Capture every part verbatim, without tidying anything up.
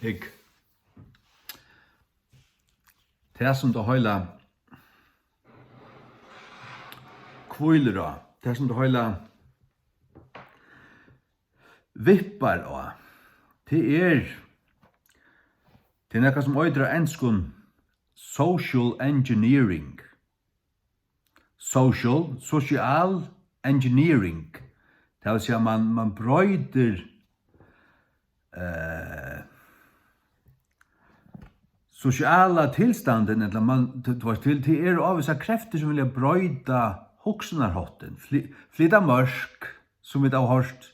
Hygg. Tað, sum tað heila hvílir á, tað, sum tað heila vippar á, tað er, tað er nakað, sum eitur á enskum social engineering. Social, social engineering. Tað vil siga, man, man broytir, eh, sosiala tilstandin, ella man, tú, tú veist, til, til eru ávísar kreftir, sum vilja broyta hugsanarháttin, fly-, flyta mørk, sum vit hava hoyrt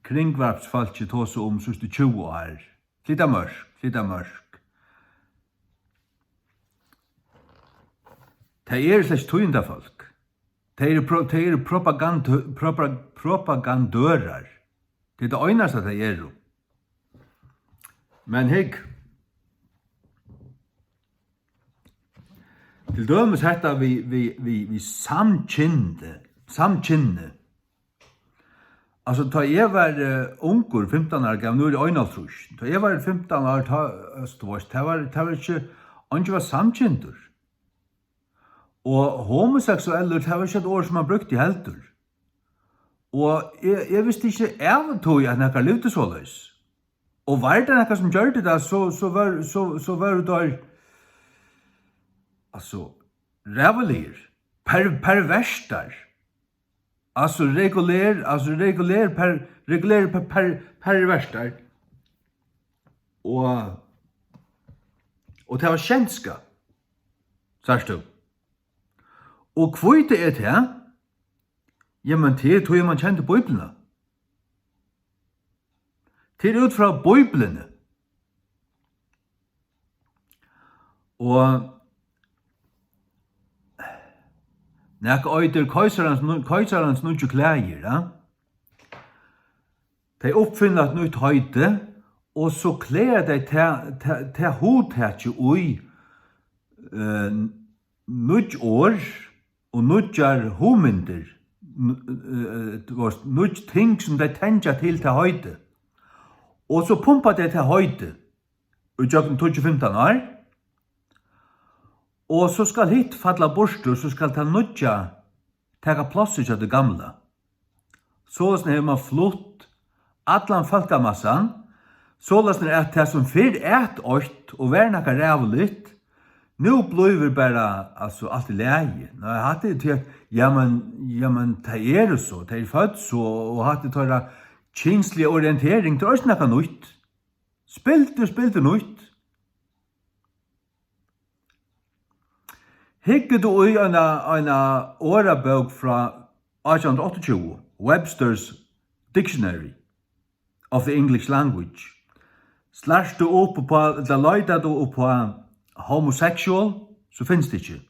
kringvarpsfólki tosa um síðstu tjúgu ár. Flyta mørk, flyta mørk. Tey eru slett ikki tíðindafólk. Tey eru pro-, tey eru propagandu-, propa-, propagandørar. Tað er tað einasta, tey eru. Men hygg, til dømis hetta við, við, við, við samkynni, samkynni. Altso, tá eg var, eh, ungur, fimtan ára gamal, nú eri eg einoghálvtrýss. Tá eg var fimtan ár, tá, eh, tú veist, tað var, tað var ikki, eingin var samkyndur. Og homoseksuellur, tað var ikki eitt orð, sum man brúkti heldur. Og eg, eg visti ikki av tí, at nakar livdi soleiðis. Og var tað nakar, sum gjørdi tað, so, so var, so, so vóru teir, altso, ræðuligir, per-, perverstar. Altso, regulær, altso, regulær per-, regulær per-, per-, perverstar. Og, og tað var sjenska, sært tú. Og hví tað er tað? Jamen, tað er tí, at man kendi Bíbliuna. Tað er út frá Bíbliuni. Og nakað eitur keisarans, keisarans nýggju klæðir, ja? Tey uppfinna eitt nýtt heiti, og so klæða tey tað, tað, tað hugtakið í, eh, nýggj orð og nýggjar hugmyndir, n-, eh, tú veist, nýggj ting, sum tey tendra til tað heitið. Og so pumpa tey tað heitið í gjøgnum tíggju, fimtan ár, og so skal hitt falla burtur, so skal tað nýggja taka plássið hjá tí gamla. Soleiðis hevur man flutt allan fólkamassan, soleiðis at tað, sum fyrr æt eitt og var nakað ræðuligt, nú blívur bara, altso, alt í lagi. Nei, hatta er tí, at, jamen, jamen, tey eru so, tey eru fødd so, og hatta er teirra kynsliga orientering, tað er eisini nakað nýtt. Spildur, spildur nýtt. Hyggur tú í eina, eina orðabók frá átjan hundrað og áttaogtjúgu, Webster's Dictionary of the English Language, slært tú upp uppá, ella leitar tú uppá homosexual, so finst tað ikki.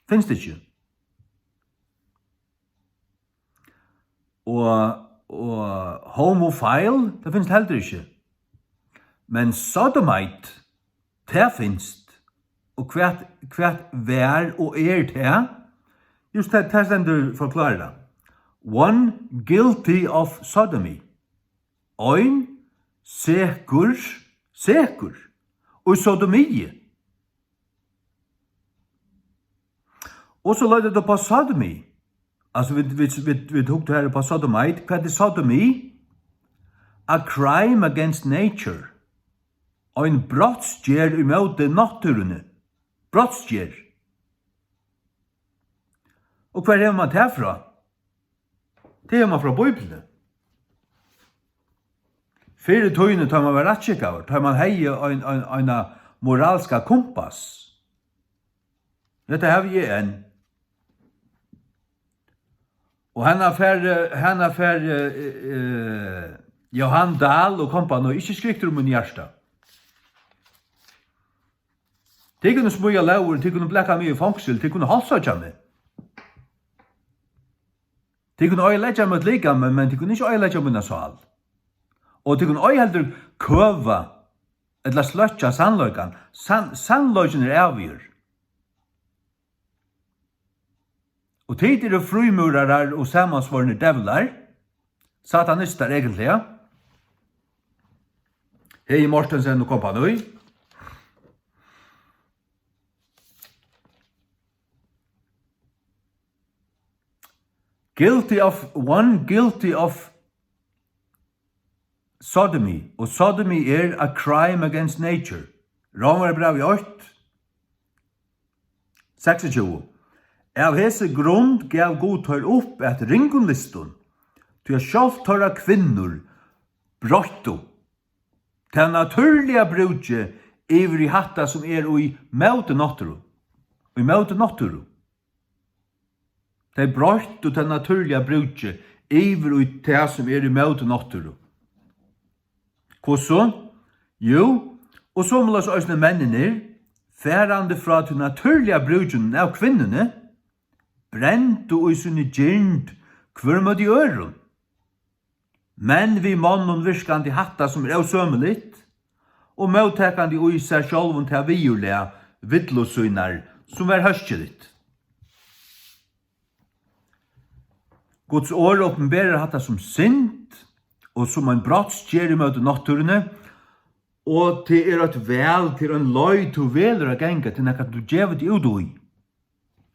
Finst tað ikki. Og, og homophile, tað finst heldur ikki. Men sodomite, tað finst. Og hvat, hvat var og er tað? Just tað, tað stendur forklárað. One guilty of sodomy. Ein sekur, sekur í sodomi. Og so leita vit upp á sodomi. Altso, vit, vit, vit, vit hugdu her upp á sodomite. Hvat er sodomi? A crime against nature. Ein brotsgerð ímóti náttúruni. Brotsgerð. Og hvar hevur man tað frá? Tað hevur man frá Bíbliuni. Fyrr í tíðini, tá man var rættskikkaður, tá man hevði ein, ein, eina moralska kumpass. Hetta havi eg enn. Og hana fær, eh, hana fær, eh, eh, Johan Dahl og kompani ikki skrykt um mín hjarta. Tit kunnu smíða lógir, tit kunnu blaka meg í fongsul, tit kunnu hálshøggja meg. Tit kunnu oyðileggja mítt likam, men tit kunnu ikki oyðileggja mína sál. Og tit kunnu ei heldur køva ella sløkkja sannleikan. Sann-, sannleikin er ævigur. Og tit eru frímúrarar og samansvornir djevlar, satanistar eigentliga. Hegi Mortensen og kompani. Guilty of, one guilty of sodomy, og sodomy er a crime against nature. Rómverjabrævið eitt, seksogtjúgu. Av hesi grund gav Gud teir upp at ringum lystum, tí at sjálvt teirra kvinnur broyttu tað natúrliga brúkið yvir í hatta, sum er í móti náttúru. Í móti náttúru. Tey broyttu tað natúrliga brúkið yvir í tað, sum er í móti náttúru. Hvussu? Jú, og somuleiðis eisini menninir, farandi frá tí natúrliga brúkinum av kvinnuni, brendu í síni girnd hvør móti øðrum. Men við monnum virkandi hatta, sum er ósømiligt, og móttakandi í sær sjálvum tað viðurlag villu sínar, sum var hóskiligt. Guds orð opinberar hatta sum synd og sum ein brotsgerð ímóti náttúruni, og tað er eitt val, tað er ein leið, tú velur at ganga, tað er nakað, tú gevur teg út í.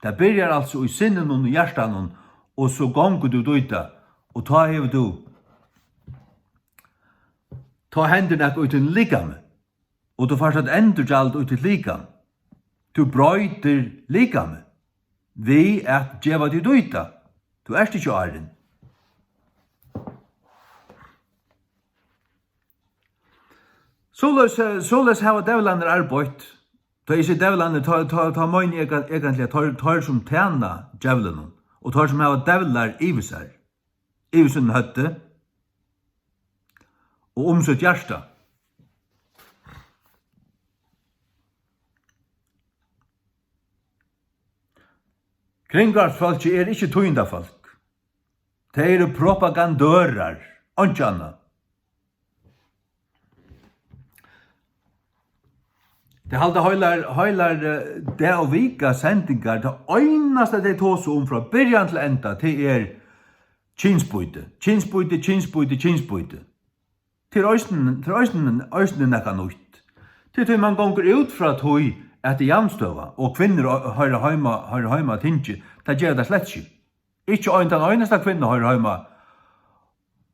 Tað byrjar altso í sinninum og hjartanum, og so gongur tú út í tað, og tá hevur tú, tá hendir nakað í tínum likami, og tú fært eitt endurgjald í títt likam. Tú broytir likamið við at geva teg út í tað. Tú ert ikki árin. Soleiðis, eh, soleiðis hava djevlarnir arbeitt. Tá eg sigi djevlarnir, tá, tá, tá meini eg egan-, eigentliga teir, teir sum tæna djevlinum, og teir sum hava djevlar yvir sær, yvir sínum høvdi og um sítt hjarta. Kringvarpsfólkið er ikki tíðindafólk. Tey eru propagandørar, einki annað. Tey halda heilar, heilar, eh, dag og vika sendingar. Tað einasta, tey tosa um frá byrjan til enda, tað er kynsbýti. Kynsbýti, kynsbýti, kynsbýti. Tað er eisini, tað er eisini, eisini nakað nýtt. Tað er tí, man gongur út frá tí, at tað er javnstøða, og kvinnur ho-, hoyra heima, hoyra heima á tingi. Tað gera tær slett ikki. Ikki ein, tann einasta kvinna hoyrir heima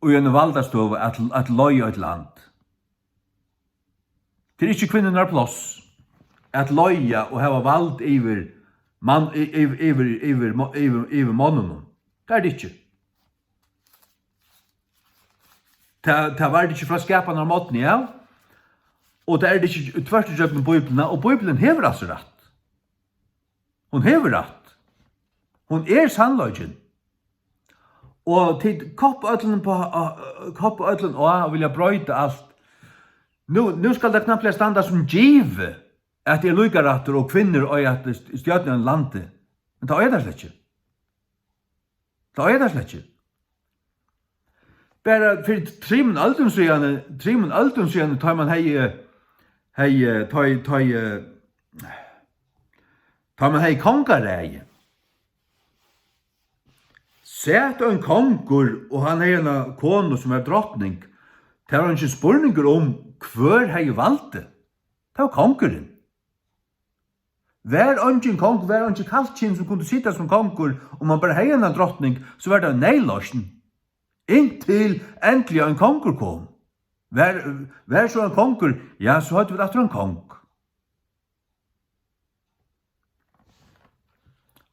í eini valdastøðu at, at leiða eitt land. Tað er ikki kvinnurnar pláss at leiða og hava vald yvir mann, y-, yvir, yvir, yvir, mo-, yvir, yvir monnunum. Tað er tað ikki. Tað, tað var tað ikki frá skapanarmorgni av, og tað er tað ikki tvørtur gjøgnum Bíbliuna, og Bíblian hevur altso rætt. Hon hevur rætt. Hon er sannleikin. Og tit koppa øllum á, á, koppa øllum á og vilja broyta alt. Nú, nú skal tað knappliga standa sum givið, at tað er líkarættur og kvinnur eiga at st-, stjórna einum landi. Men tað eiga tær slett ikki. Tað eiga tær slett ikki. Bara fyri trimum øldum síðani, trimum øldum síðani, tá man hevði, hevði, tá, tá, tá man hevði kongaræði, sat ein kongur, og hann hevði eina konu, sum var drotning. Tað var eingin spurningur um, hvør hevði valdið. Tað var kongurin. Var eingin kong-, var eingin kallkyn, sum kundi sita sum kongur, um man bara hevði eina drotning, so var tað ein neyðloysn. Inntil endiliga ein kongur kom. Var, var so ein kongur, ja, so høvdu vit aftur ein kong.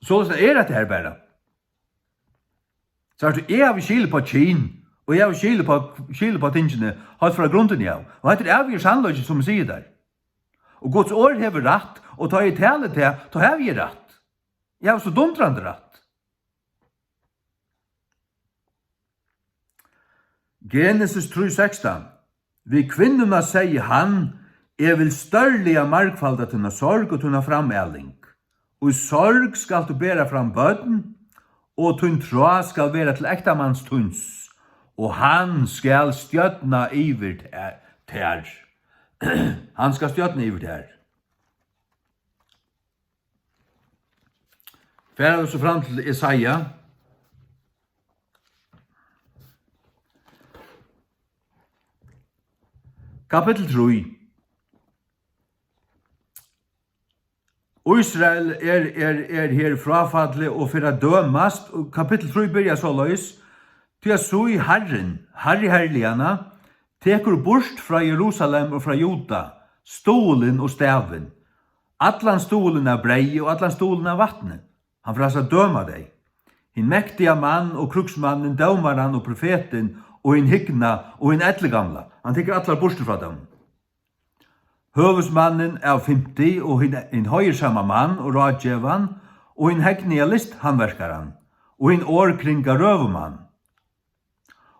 Soleiðis er hetta her bara. Sært tú, eg havi skil upp á kyn, og eg havi skil upp á, skil upp á tingini, heilt frá grundini av. Og hetta er ævigur sannleiki, sum eg sigi tær. Og Guds orð hevur rætt, og tá eg tali tað, tá havi eg rætt. Eg havi so dundrandi rætt. Genesis trý sekstan. Við kvinnuna segði hann: Eg vil stórliga margfalda tína sorg og tína framaling. Í sorg skalt tú bera fram børn, og tín trá skal vera til ektamanns tíns, og hann skal stjórna yvir tær, tær. Hann skal stjórna yvir tær. Fara vit so fram til Jesaja. Kapittul trý. Ísrael er, er, er her fráfallið og fer at dømast. Og kapittul trý byrjar soleiðis: Tí at sí, Harrin, Harri herliganna, tekur burt frá Jerusalem og frá Juda stuðulin og stavin, allan stuðulin av breyði og allan stuðulin av vatni. Hann fer at døma tey. Hin mektiga mann og krígsmannin, dómaran og profetin og hin hygna og hin elligamla. Hann tekur allar burtur frá teimum. Høvuðsmannin av fimti og hin, hin heiðursama mann og ráðgevan og hin hegniga listhandverkaran og hin orðkringa røðumann.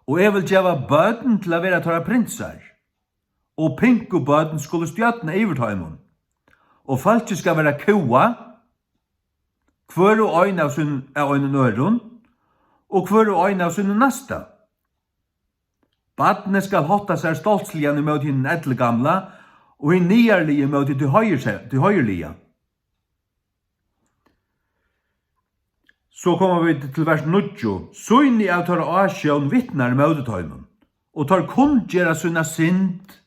Og eg vil geva børn til at vera teirra prinsar, og pinkubørn skulu stjórna yvir teimum, og fólkið skal vera kúgað, hvør og ein av sín, av einum øðrum, og hvør og ein av sínum næsta. Barnið skal hátta sær stoltsliga ímóti hinum elligamla, og hin niðarliga ímóti tí heiðursa-, tí heiðurliga. So koma vit til vers níggju. Sýni av teirra ásjón vitnar ímóti teimum, og teir kunngera sína synd,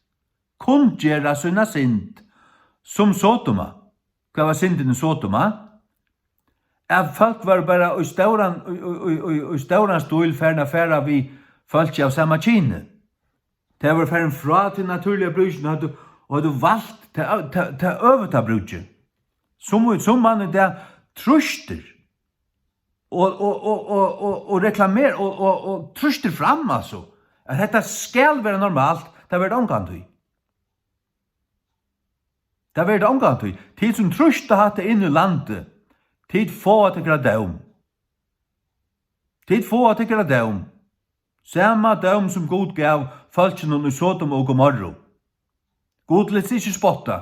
kunngera sína synd, sum Sodoma. Hvat var syndin í Sodoma? At fólk vóru bara í stóran, í, í, í, í, í stóran stíl farin at fara við fólki av sama kyni. Tey vóru farin frá tí natúrliga brúkinum, høvdu, og høvdu valt tað, tað, tað øvuta brúkið. Sum, sum mann í dag trýstir og, og, og, og, og, og reklamerar og, og, og trýstir fram, altso, at hetta skal vera normalt, tað verður tað ongantíð. Tað verður tað ongantíð. Tit sum trýsta hatta inn í landið, tit fáa tykkara dóm. Tit fáa tykkara dóm. Sama dóm sum Gud gav fólkinum í Sodom og Gomorru. Gud læt seg ikki spotta.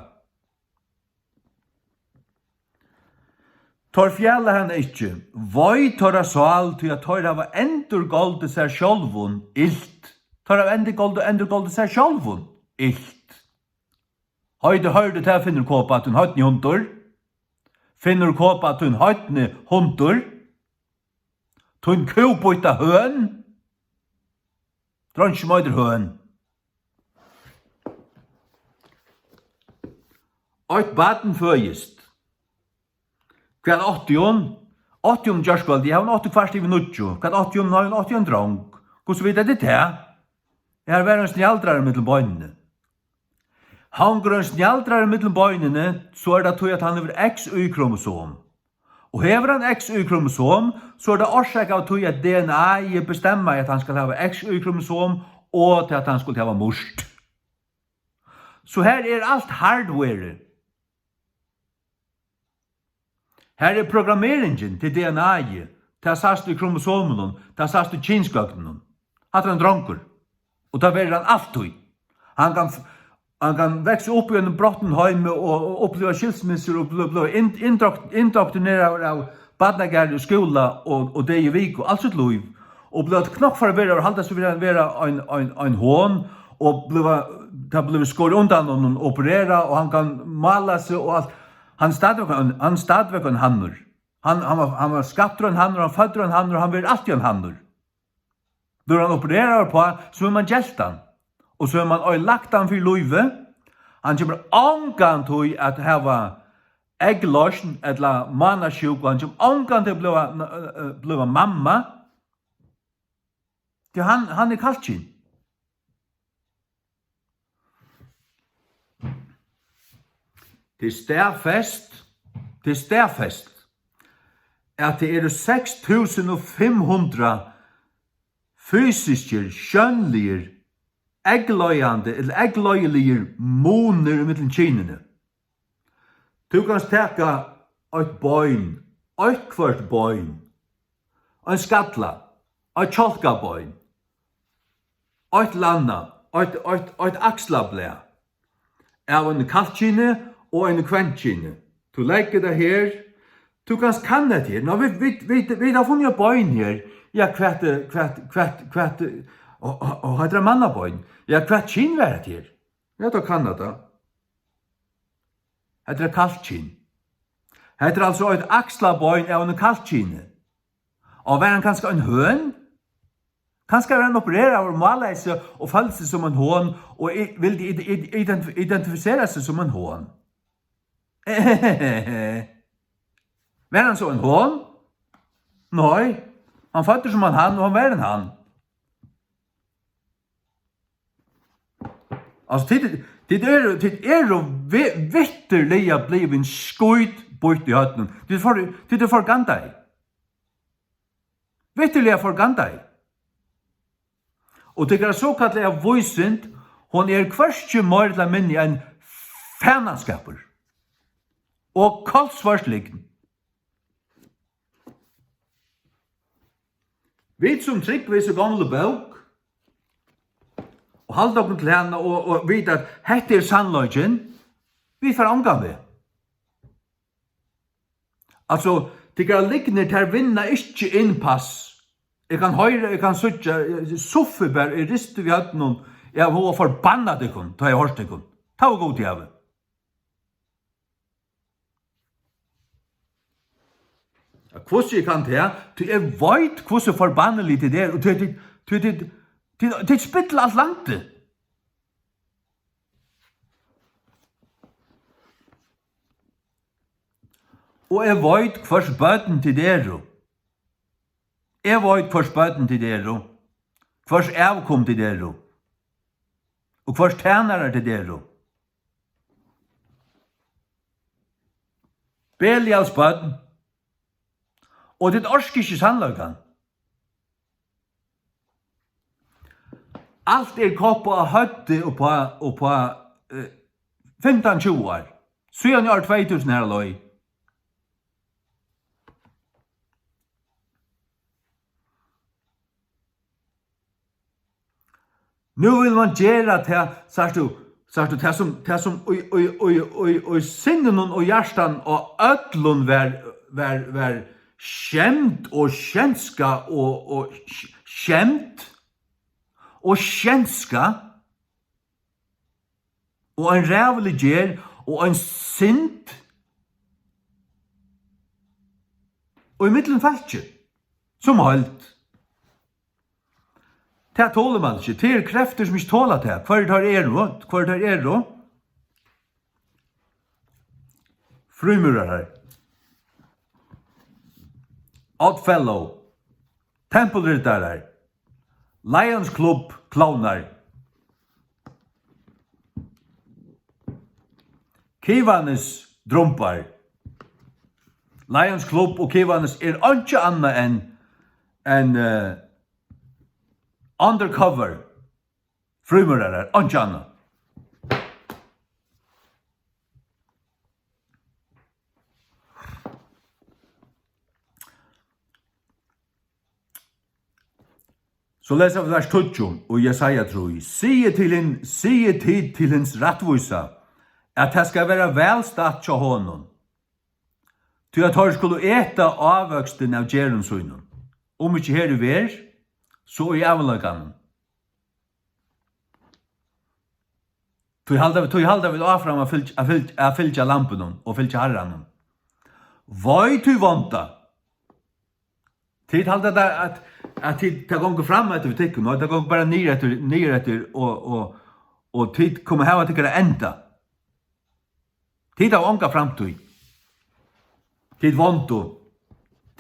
Teir fjala hana ikki. Vei teirra sál, tí at teir hava endurgoldið sær sjálvum ilt. Teir hava endurgoldið, endurgoldið sær sjálvum ilt. Hoyr, hoyr tú tað, Finnur Kopa, tín heidni hundur? Finnur Kopa, tín heidni hundur? Tín kúbýtta høn? Dreingir, sum eitur Høn. Eitt barn føðist. Hvat átti hon? Átti hon gjárkvøldið? Ja, hon átti kvart yvir níggju. Hvat átti hon? Nei, hon átti ein drong. Hvussu vita tit tað? Har var ein snjaldrari millum beinini. Hongur ein snjaldrari millum beinini, so er tað tí, at hann hevur X Y-kromosom. Og hevur hann X Y-kromosom, so er tað orsakað av tí, at D N A-ið bestemmaði, at hann skal hava X Y-kromosom, og til at hann skuldi hava murt. So har er alt hardwareið. Har er programmeringin til D N A-ið. Tað sæst í kromosomunum, tað sæst í kynsgøgnunum. Hatta er ein drongur. Og tað verður hann altíð. Hann kann, hann kann vaksa upp í einum brotnum heimi og, og uppliva skilsmissur og bliva, bliva ind-, indok-, indoktrineraður av barnagarði og skúla og, og dag og viku, alt sítt lív. Og bliva knokkforvirraður og halda seg vera, vera ein, ein, ein hon og bliva, tað blivur skorið undan honum, opererað, og hann kann mála seg og alt. Hann er stadigvæk ein, hann er stadigvæk ein hannur. Hann, hann var, hann var skaptur ein hannur, hann føddur ein hannur, hann verður altíð ein hannur. Blívur hann opereraður uppá, so hevur mann gelt hann. Og so hevur mann oyðilagt hann fyri lívið. Hann kemur ongantíð at hava eggloysn ella mánasjúku, hann kemur ongantíð at blíva, blíva mamma. Tí hann, hann er kallkyn. Tað er staðfest, tað er staðfest, at tað eru seks túsund og fimm hundrað fysiskir, sjónligir, eygleiðandi ella eygleiðiligir munir ímillum kynini. Tú kanst taka eitt bein, eitt hvørt bein, ein skalla, eitt kjálkabein, eitt lannað, eitt, eitt, eitt akslablað av einum kallkyni og einum kvennkyni. Tú leggur tað her, tú kanst kanna hetta her. Ná, vit, vit, vit, vit hava funnið eitt bein her. Ja, hvat, eh, hvat, hvat, hvat, eh, og, og, og hetta er mannabein. Ja, hvat kyn var hetta her? Ja, tá kanna tað. Hetta er kallkyn. Hetta er altso eitt akslabein av einum kallkyni. Og var hann kanska ein høn? Kanska var hann opereraður av málloysi og føldi seg sum ein hon og i-, vildi ide-, ide-, identif-, identifisera seg sum ein hon. Var hann so ein hon? Nei, hann føddur sum ein hann, og hann var ein hann. Altso, tit, tit eru, tit eru vi-, vitterliga blivin skítbýtt í høvdinum. Tit eru for, tit eru forgandaði. Vitterliga forgandaði. Og tykkara sokallaða vísind, hon er hvørki meir ella minni enn fanaskapur og kolsvørt lygn. Vit sum trúgva hesi gomlu bók og halda okkum til hana og, og vita, at hetta er sannleikin, vit fara ongan veg. Altso, tykkara lygnir, tær vinna ikki innpass. Eg kann hoyra, eg kann síggja, eh, suffi bara, eg risti við høvdinum, eg havi hug at forbanna tykkum, tá eg hoyrt tykkum. Tá var gott, eg havi. Ja, hvussu eg kann tað? Tí eg veit, hvussu forbannilig tit eru, og tit, tit, tit, tit, tit, tit spilla alt landið. Og eg veit, hvørs børn tit eru. Eg veit, hvørs børn tit eru, hvørs avkom tit eru, og hvørs tænarar tit eru. Belials børn, og tit orka ikki sannleikan. Alt er koppað á høvdið upp á, upp á, eh, fimtan, tjúgu ár. Síðan í ár tvey túsund har leið. Nú vil mann gera tað, sært tú, sært tú, tað sum, tað sum í, í, í, í, í sinninum og hjartanum á øllum var, var, var skemd og skenska og, og sk-, skemd og skenska og ein ræðulig gerð og ein synd og í millum fólki sum heild. Tað tolir mann ikki. Tað eru kreftir, sum ikki tola tað. Hvørjir teir eru, hvørjir teir eru. Frímúrarar. Oddfellow. Tempelriddarar. Lions Club klovnar. Kiwanis drumbar. Lions Club og Kiwanis er einki annað enn, enn, eh, undercover frímúrarar, einki annað. So lesa vit vers tíggju í Jesaja trý. Sigið til hin, sigið tit til hins rættvísa, at tað skal vera væl statt hjá honum. Tí at teir skulu eta ávøkstin av gerðum sínum, um ikki her í verð, so í ævinleikanum. Tí halda, tí halda vit áfram at fylgja, at fylgja, at fylgja Lambinum og fylgja Harranum. Vei tí vonda. Tit halda tað, at, at tit, tað gongur fram eftir við tykkum, og tað gongur bara niður eftir, niður eftir, og, og, og tit koma hava tykkara enda. Tit hava onga framtíð. Tit vondu.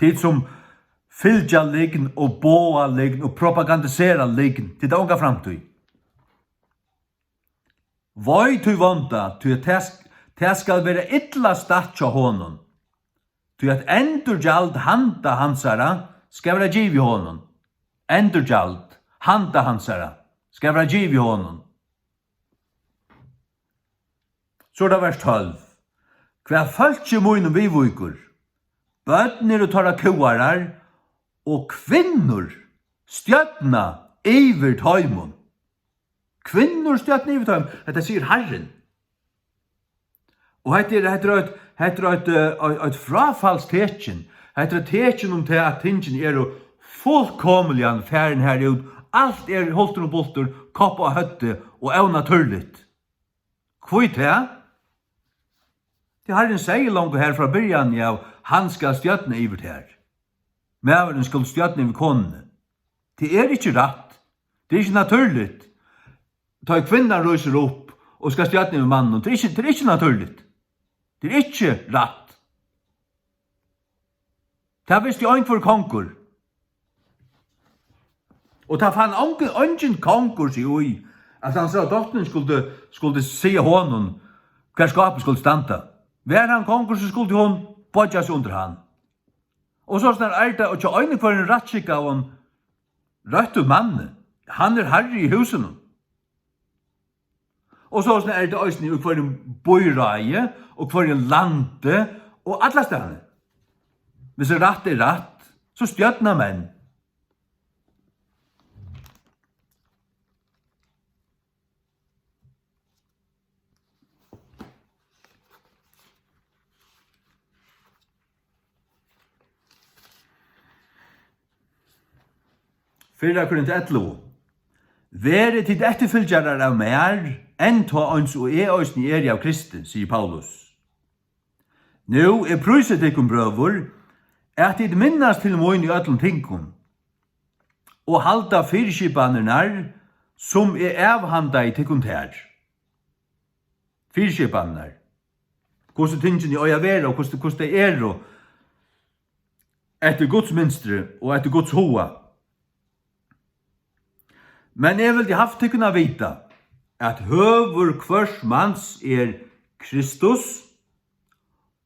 Tit sum fylgja lygn og boða lygn og propagandisera lygn. Tit hava onga framtíð. Vei tí vonda, tí at tað sk-, tað skal vera illa statt hjá honum. Tí at endurgjald handa hansara skal vera givið honum. Endurgjald handa hansara skal vera givið honum. So er tað vers tólv. Hvat fólki mínum viðvíkur, børn eru teirra kúgarar, og kvinnur stjórna yvir teimum. Kvinnur stjórna yvir teimum, hetta sigur Harrin. Og hetta er, hetta er eitt, hetta er eitt, eh, eitt, eitt fráfallstekin. Hetta er eitt tekin um tað, at tingini eru fullkomiliga farin har út. Alt er hultur og bultur, kopp á høvdið og ónatúrligt. Hví tað? Tí Harrin segði longu her frá byrjan av, hann skal stjórna yvir tær. Maðurin skal stjórna yvir konuni. Tað er ikki rætt. Tað er ikki natúrligt. Tá ið kvinnan rísur upp og skal stjórna yvir manninum, tað er ikki, tað er ikki natúrligt. Tað er ikki rætt. Tað visti ein hvør kongur. Og tað fann ongi-, eingin kongur seg í, at hansara dóttirin skuldi, skuldi siga honum, hvar skápið skuldi standa. Var hann kongur, so skuldi hon boyggja seg undir hann. Og so snar er tað, og hjá einum hvørjum rættskikkaðum røttum manni, hann er harri í húsinum. Og soleiðis er tað eisini í hvørjum býráði og hvørjum landi og allastaðni. Hvis rætt er rætt, so stjórna menn. Fyrra Korint ellivu. Verið tit eftirfylgjarar av mær, enn tá eins og eg eisini eri av Kristi, sigur Paulus. Nú, eg prísi tykkum, brøður, at tit minnast til mín í øllum tingum, og halda fyriskipanirnar, sum eg avhandaði tykkum tær. Fyriskipanirnar. Hvussu tingini eiga at vera, og hvussu, hvussu tey eru, eftir Guds mynstri og eftir Guds huga. Men eg vildi havt tykkum at vita, at høvur hvørs mans er Kristus,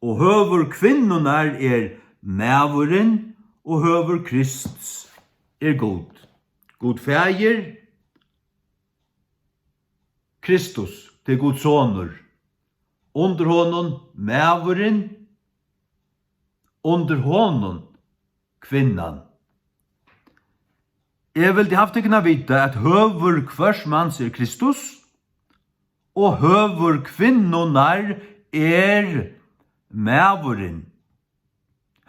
og høvur kvinnunnar er maðurin, og høvur Krists er Gud. Gud Faðir, Kristus, tað er Guds sonur. Undir honum maðurin, undir honum kvinnan. Eg vildi havt tykkum at vita, at høvur hvørs mans er Kristus, og høvur kvinnunnar er maðurin.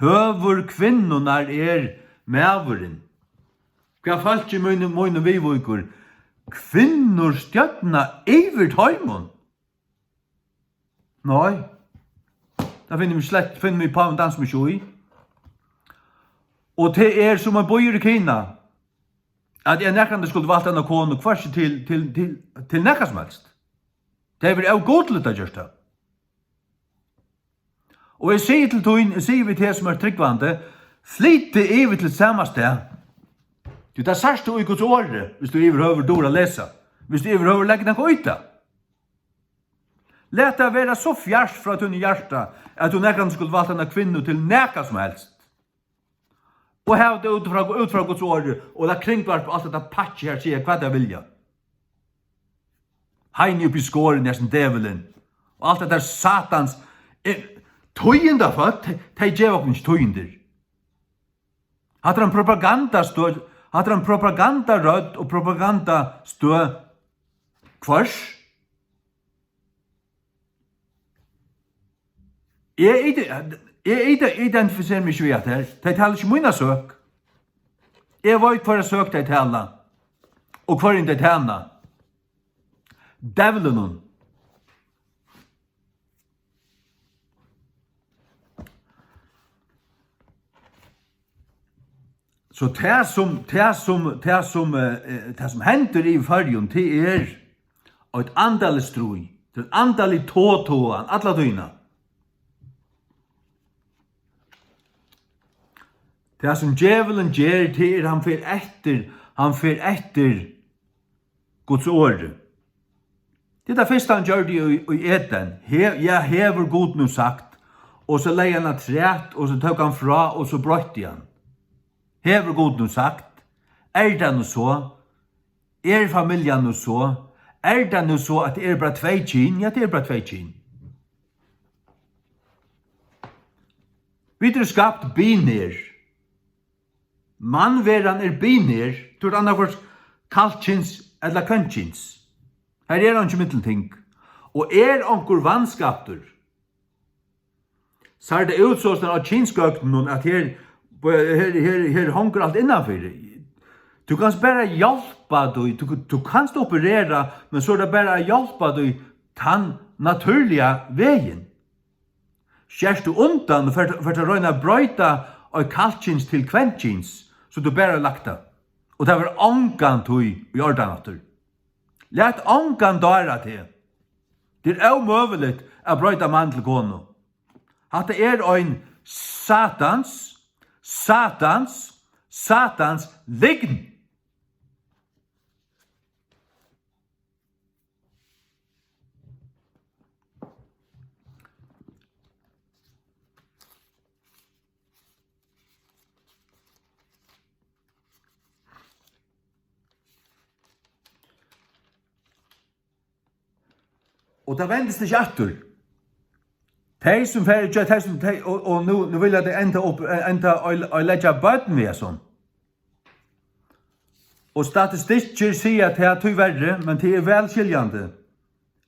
Høvur kvinnunnar er maðurin. Hvat fólki míni, mínum viðvíkur, kvinnur stjórna yvir teimum. Nei. Tað finnur meg slett, finnur meg í pávin dansa meg ikki í. Og tað er sum ein býur í Kina, at eg nakrantíð skuldi valt eina konu, hvørki til, til, til, til nakað sum helst. Tað hevur verið ógudligt at gjørt tað. Og eg sigi til tín, eg sigi við teg sum ert trúgvandi, flyt teg yvir til sama stað. Tí tað sært tú í Guds orði, hvis tú yvirhøvur dugir at lesa, hvis tú yvirhøvur leggur nakað í tað. Lat tað vera so fjart frá tínum hjarta, at tú nakrantíð skuldi valt eina kvinnu til nakað sum helst. Og hava tað út frá, út frá Guds orði, og lat kringvarp og alt hetta pakki her siga, hvat tey vilja. Heini uppi í skorini, hesin djevulin. Og alt hetta satans, eh, tíðindafólk, tey, tey geva okkum ikki tíðindir. Hatta er ein propagandastøð, hatta er ein propagandarødd og propagandastøð hvørs. Eg ide-, eg ide-, identifiseri meg ikki við hatta her. Tey tala ikki mína søk. Eg veit, hvørja søk tey tala, og hvørjum tey tæna. Djevlinum. So tað sum, tað sum, tað sum, eh, eh, tað sum hendir í Føroyum, tað er eitt andaligt stríð. Tað er andalig totogan alla tíðina. Tað sum djevulin ger, tað er, hann fer eftir, hann fer eftir Guds orði. Tað er tað fyrsta, hann gjørdi í, í Eden. He-, ja, hevur Gud nú sagt, og so legði hann afturat, og so tók hann frá, og so broytti hann. Hevur Gud nú sagt? Er tað nú so? Er familjan nú so? Er tað nú so, at tað eru bara tvey kyn? Ja, tað eru bara tvey kyn. Vit eru skapt binær. Mannveran er binær. Tú ert annaðhvørt kallkyns ella kvennkyns. Her er einki millumting. Og er onkur vanskaptur, sær tað út sostatt á kynsgøgnunum, at her, her, her, her hongur alt innanfyri. Tú kanst bara hjálpa tí, tú, tú kanst operera, men so er tað bara at hjálpa tí tann natúrliga vegin. Skert tú undan og fert, fert at royna at broyta eitt kallkyns til kvennkyns, so tú bara lagt tað. Og tað var ongantíð í ordan aftur. Lat ongan dára teg. Tað er ómøguligt at broyta mann til konu. Hatta er ein Satans, Satans, Satans lygn. Og tað vendist ikki aftur. Tey sum fara, tey sum, tey, og, og nú, nú vilja tey enda upp, enda og, og leggja børn við hesum. Og statistikkir siga tað tíverri, men tað er væl skiljandi,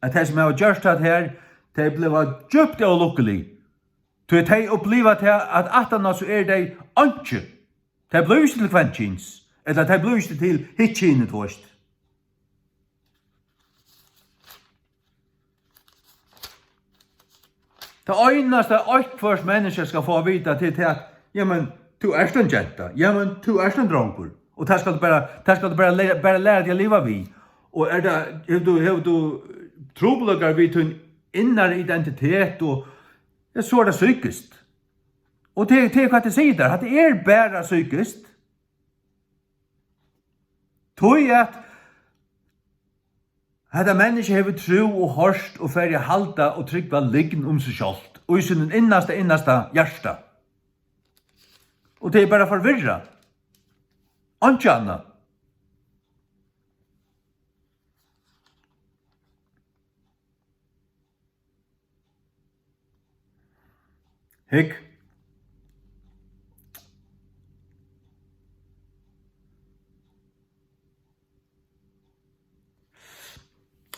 at tey sum hava gjørt hatta her, tey bliva djúpt ólukkulig. Tí tey uppliva tað, at aftaná so eru tey einki. Tey blíva ikki til kvenkyns, ella tey blíva ikki til hitt kynið, tú veist. Tað einasta, eitthvørt menniskja skal fáa at vita, tað er tað, at, jamen, tú ert ein genta, jamen, tú ert ein drongur, og tað skal tú bara, tað skal tú bara læra, bara læra teg at liva við. Og er tað, hevur tú, hevur tú trupulleikar við tín innari identitet, og, ja, so er tað psykiskt. Og tað, tað er hvat eg sigi tær, at tað er bara psykiskt. Tí at hetta menniskja hevur trú og hoyrt og farið at halda og trúgva lygn um seg sjálvt, í sínum innasta, innasta hjarta. Og tað er bara forvirrað. Einki annað. Hygg.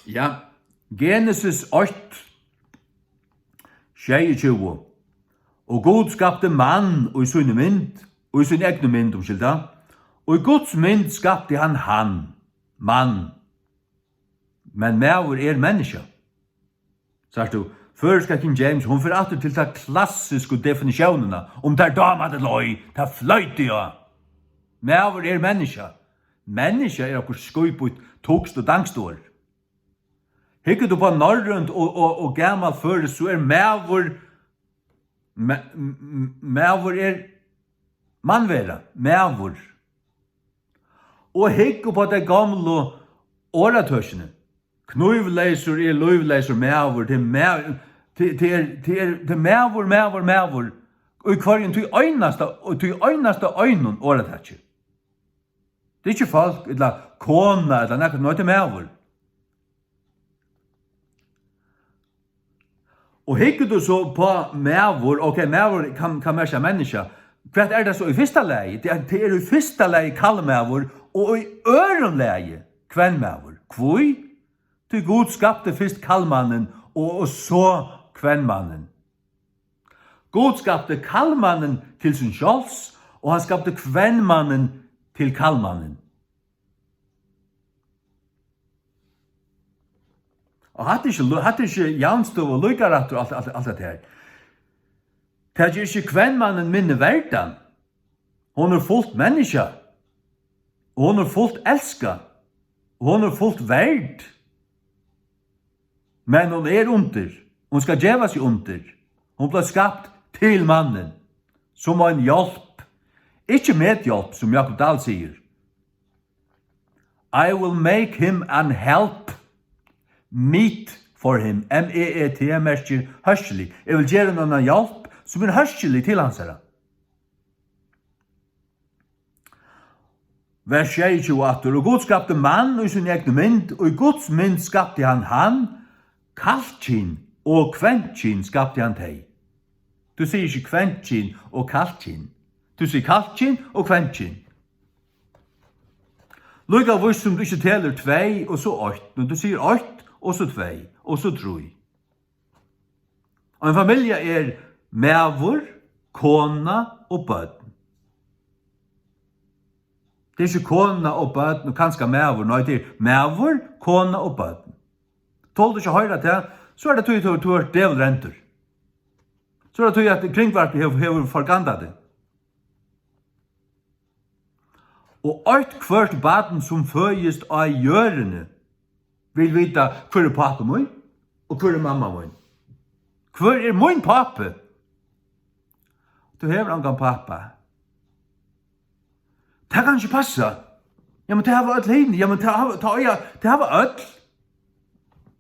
Ja, Genesis eitt, sjeyogtjúgu. Og Gud skapti mann í síni mynd, í síni egnu mynd, umskylda. Og í Guds mynd skapti hann hann, mann. Men maður er menniskja. Sært tú, føroyska King James, hon fer aftur til ta klassisku definitiónina, um tær dámar tað ella ei, tað floyt eg á. Maður er menniskja. Menniskja er okkurt skíput, tugst og danskt orð. Hyggur tú upp á norrønt og, og, og gamalt føroyskt, so er maður, ma-, m-, m-, maður er mannvera, maður. Og hygg upp á tey gomlu orðatøkini. Knívleysur er lívleysur maður, tað er ma-, tað, tað er, tað er, tað er maður, maður, maður, í hvørjum tí einasta, og tí einasta einum orðataki. Tað er ikki fólk, ella kona, ella nakað, nei, tað er maður. Og hyggur tú so upp á maður, ok, maður kann, kann merkja menniskja. Hvat er tað so í fyrsta lagi? Tað er, tað er í fyrsta lagi kallmaður og í øðrum lagi kvennmaður. Hví? Tí Gud skapti fyrst kallmannin og, og so kvennmannin. Gud skapti kallmannin til sín sjálvs, og hann skapti kvennmannin til kallmannin. Og hatta er ikki, hatta er ikki javnstøða og líkarættur og alt, alt, alt hetta her. Tað ger ikki kvennmannin minni verdan. Hon er fult menniskja. Og hon er fult elskað. Og hon er fult verd. Men hon er undir. Hon skal geva seg undir. Hon bleiv skapt til mannin. Sum ein hjálp. Ikki medhjálp, sum Jákup Dahl sigur. I will make him an help meet for him. M E E T merkir hóskilig. Eg vil gera honum eina hjálp, sum er hóskilig til hansara. Vers sjeyogtjúgu aftur. Og Gud skapti mann í síni egnu mynd, og í Guds mynd skapti hann hann, kallkyn og kvennkyn skapti hann tey. Tú sigur ikki kvennkyn og kallkyn. Tú sigur kallkyn og kvennkyn. Líka víst sum tú ikki telur tvey og so eitt, men tú sigur eitt og so tvey og so trý. Ein familja er maður, kona og børn. Tað er ikki kona og børn og kanska maður, nei, tað er maður, kona og børn. Tolir tú ikki at hoyra tað, so er tað tí, tú, tú ert djevulrendur. So er tað tí, at Kringvarpið hevur, hevur forgandað teg. Og eitt hvørt barn, sum føðist á jørðini, vil vita, hvør er pápi mín, og hvør er mamma mín? Hvør er mín pápi? Tú hevur ongan pápa. Tað kann ikki passa. Jamen, tað hava øll hini. Jamen, tað hava, tað eiga, tað hava øll.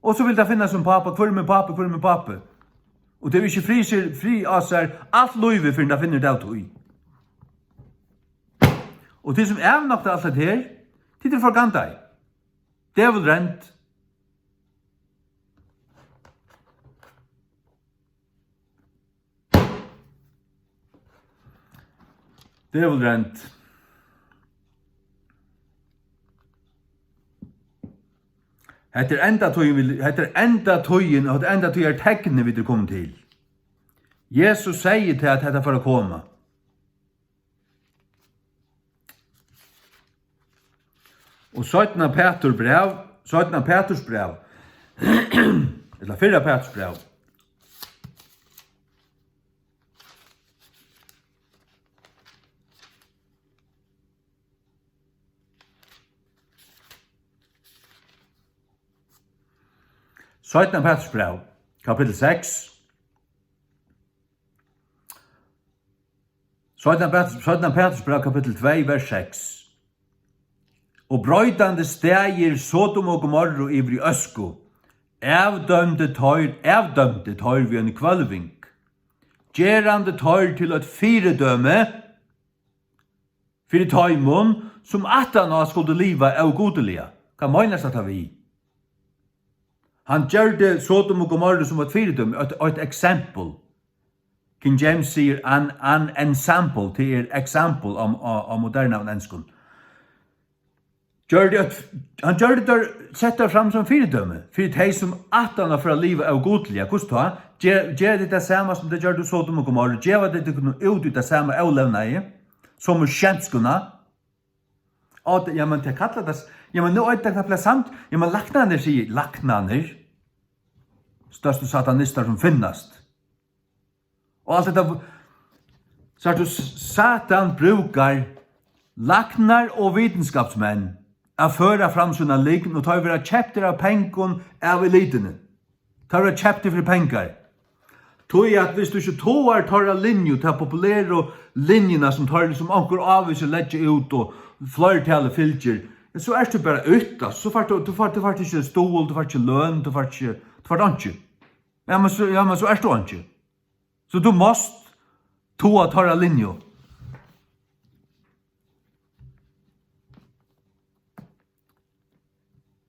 Og so vil tað finna sín pápa. Hvør er mín pápi? Hvør er mín pápi? Og tað er ikki frí, sær, frí á sær alt lívið, fyrr enn tað finnur tað út í. Og tit sum avnokta alt hetta her, tit eru forgandaði. Dævul rend. Dævul rend. Hetta er endatíðin, vit, hetta er endatíðin, og hetta er endatíðar tegnið, vit eru komin til. Jesus segði tað, at hetta fór at koma. Og seinna Pætur bræv, seinna Pæturs bræv, ella fyrra Pæturs bræv. Seinna Pæturs bræv, kapittul seks. Seinna Pæturs, seinna Pæturs bræv, kapittul tvey, vers seks. Og broytandi staðir Sodom og Gomorru yvir í øsku, avdømdi teir, avdømdi teir við eini hvølving, gerandi teir til eitt fyridømi fyri teimum, sum aftaná skuldu liva ógudiliga. Hvat meinar hatta við? Hann gjørdi Sodom og Gomorru sum eitt fyridømi, eitt, eitt eksempel. King James sigur an, an ensample, tað er example á, á, á modernaðum enskum. Gjørdi eitt, hann gjørdi teir, setti teir fram sum fyridømi fyri tey, sum aftaná fara at liva ógudiliga. Hvussu tá? Ger, gera tit tað sama, sum tey gjørdu í Sodom og Gomorru? Geva tit tykkum út í tað sama ólevnaði, somu skemskuna? Á, tað, jamen, tey kalla tað s-, jamen, nú er tað knappliga samt. Jamen, læknarnir siga, læknarnir, størstu satanistar sum finnast. Og alt hetta, sært tú, Satan brúkar læknar og vitinskapsmenn at føra fram sína lygn, og teir verða keyptir av pengum av elituni. Teir verða keyptir fyri pengar. Tí at viss tú ikki togar teirra linju, ta populeru linjuna sum teir, sum onkur ávísir leggja út og fleirtalið fylgir, so ert tú bara úti, altso, so fært tú, tú fært, tú fært ikki stuðul, tú fært ikki løn, tú fært ikki, tú fært einki. Ja, men so, ja, men so ert tú einki. So tú mást toga teirra linju.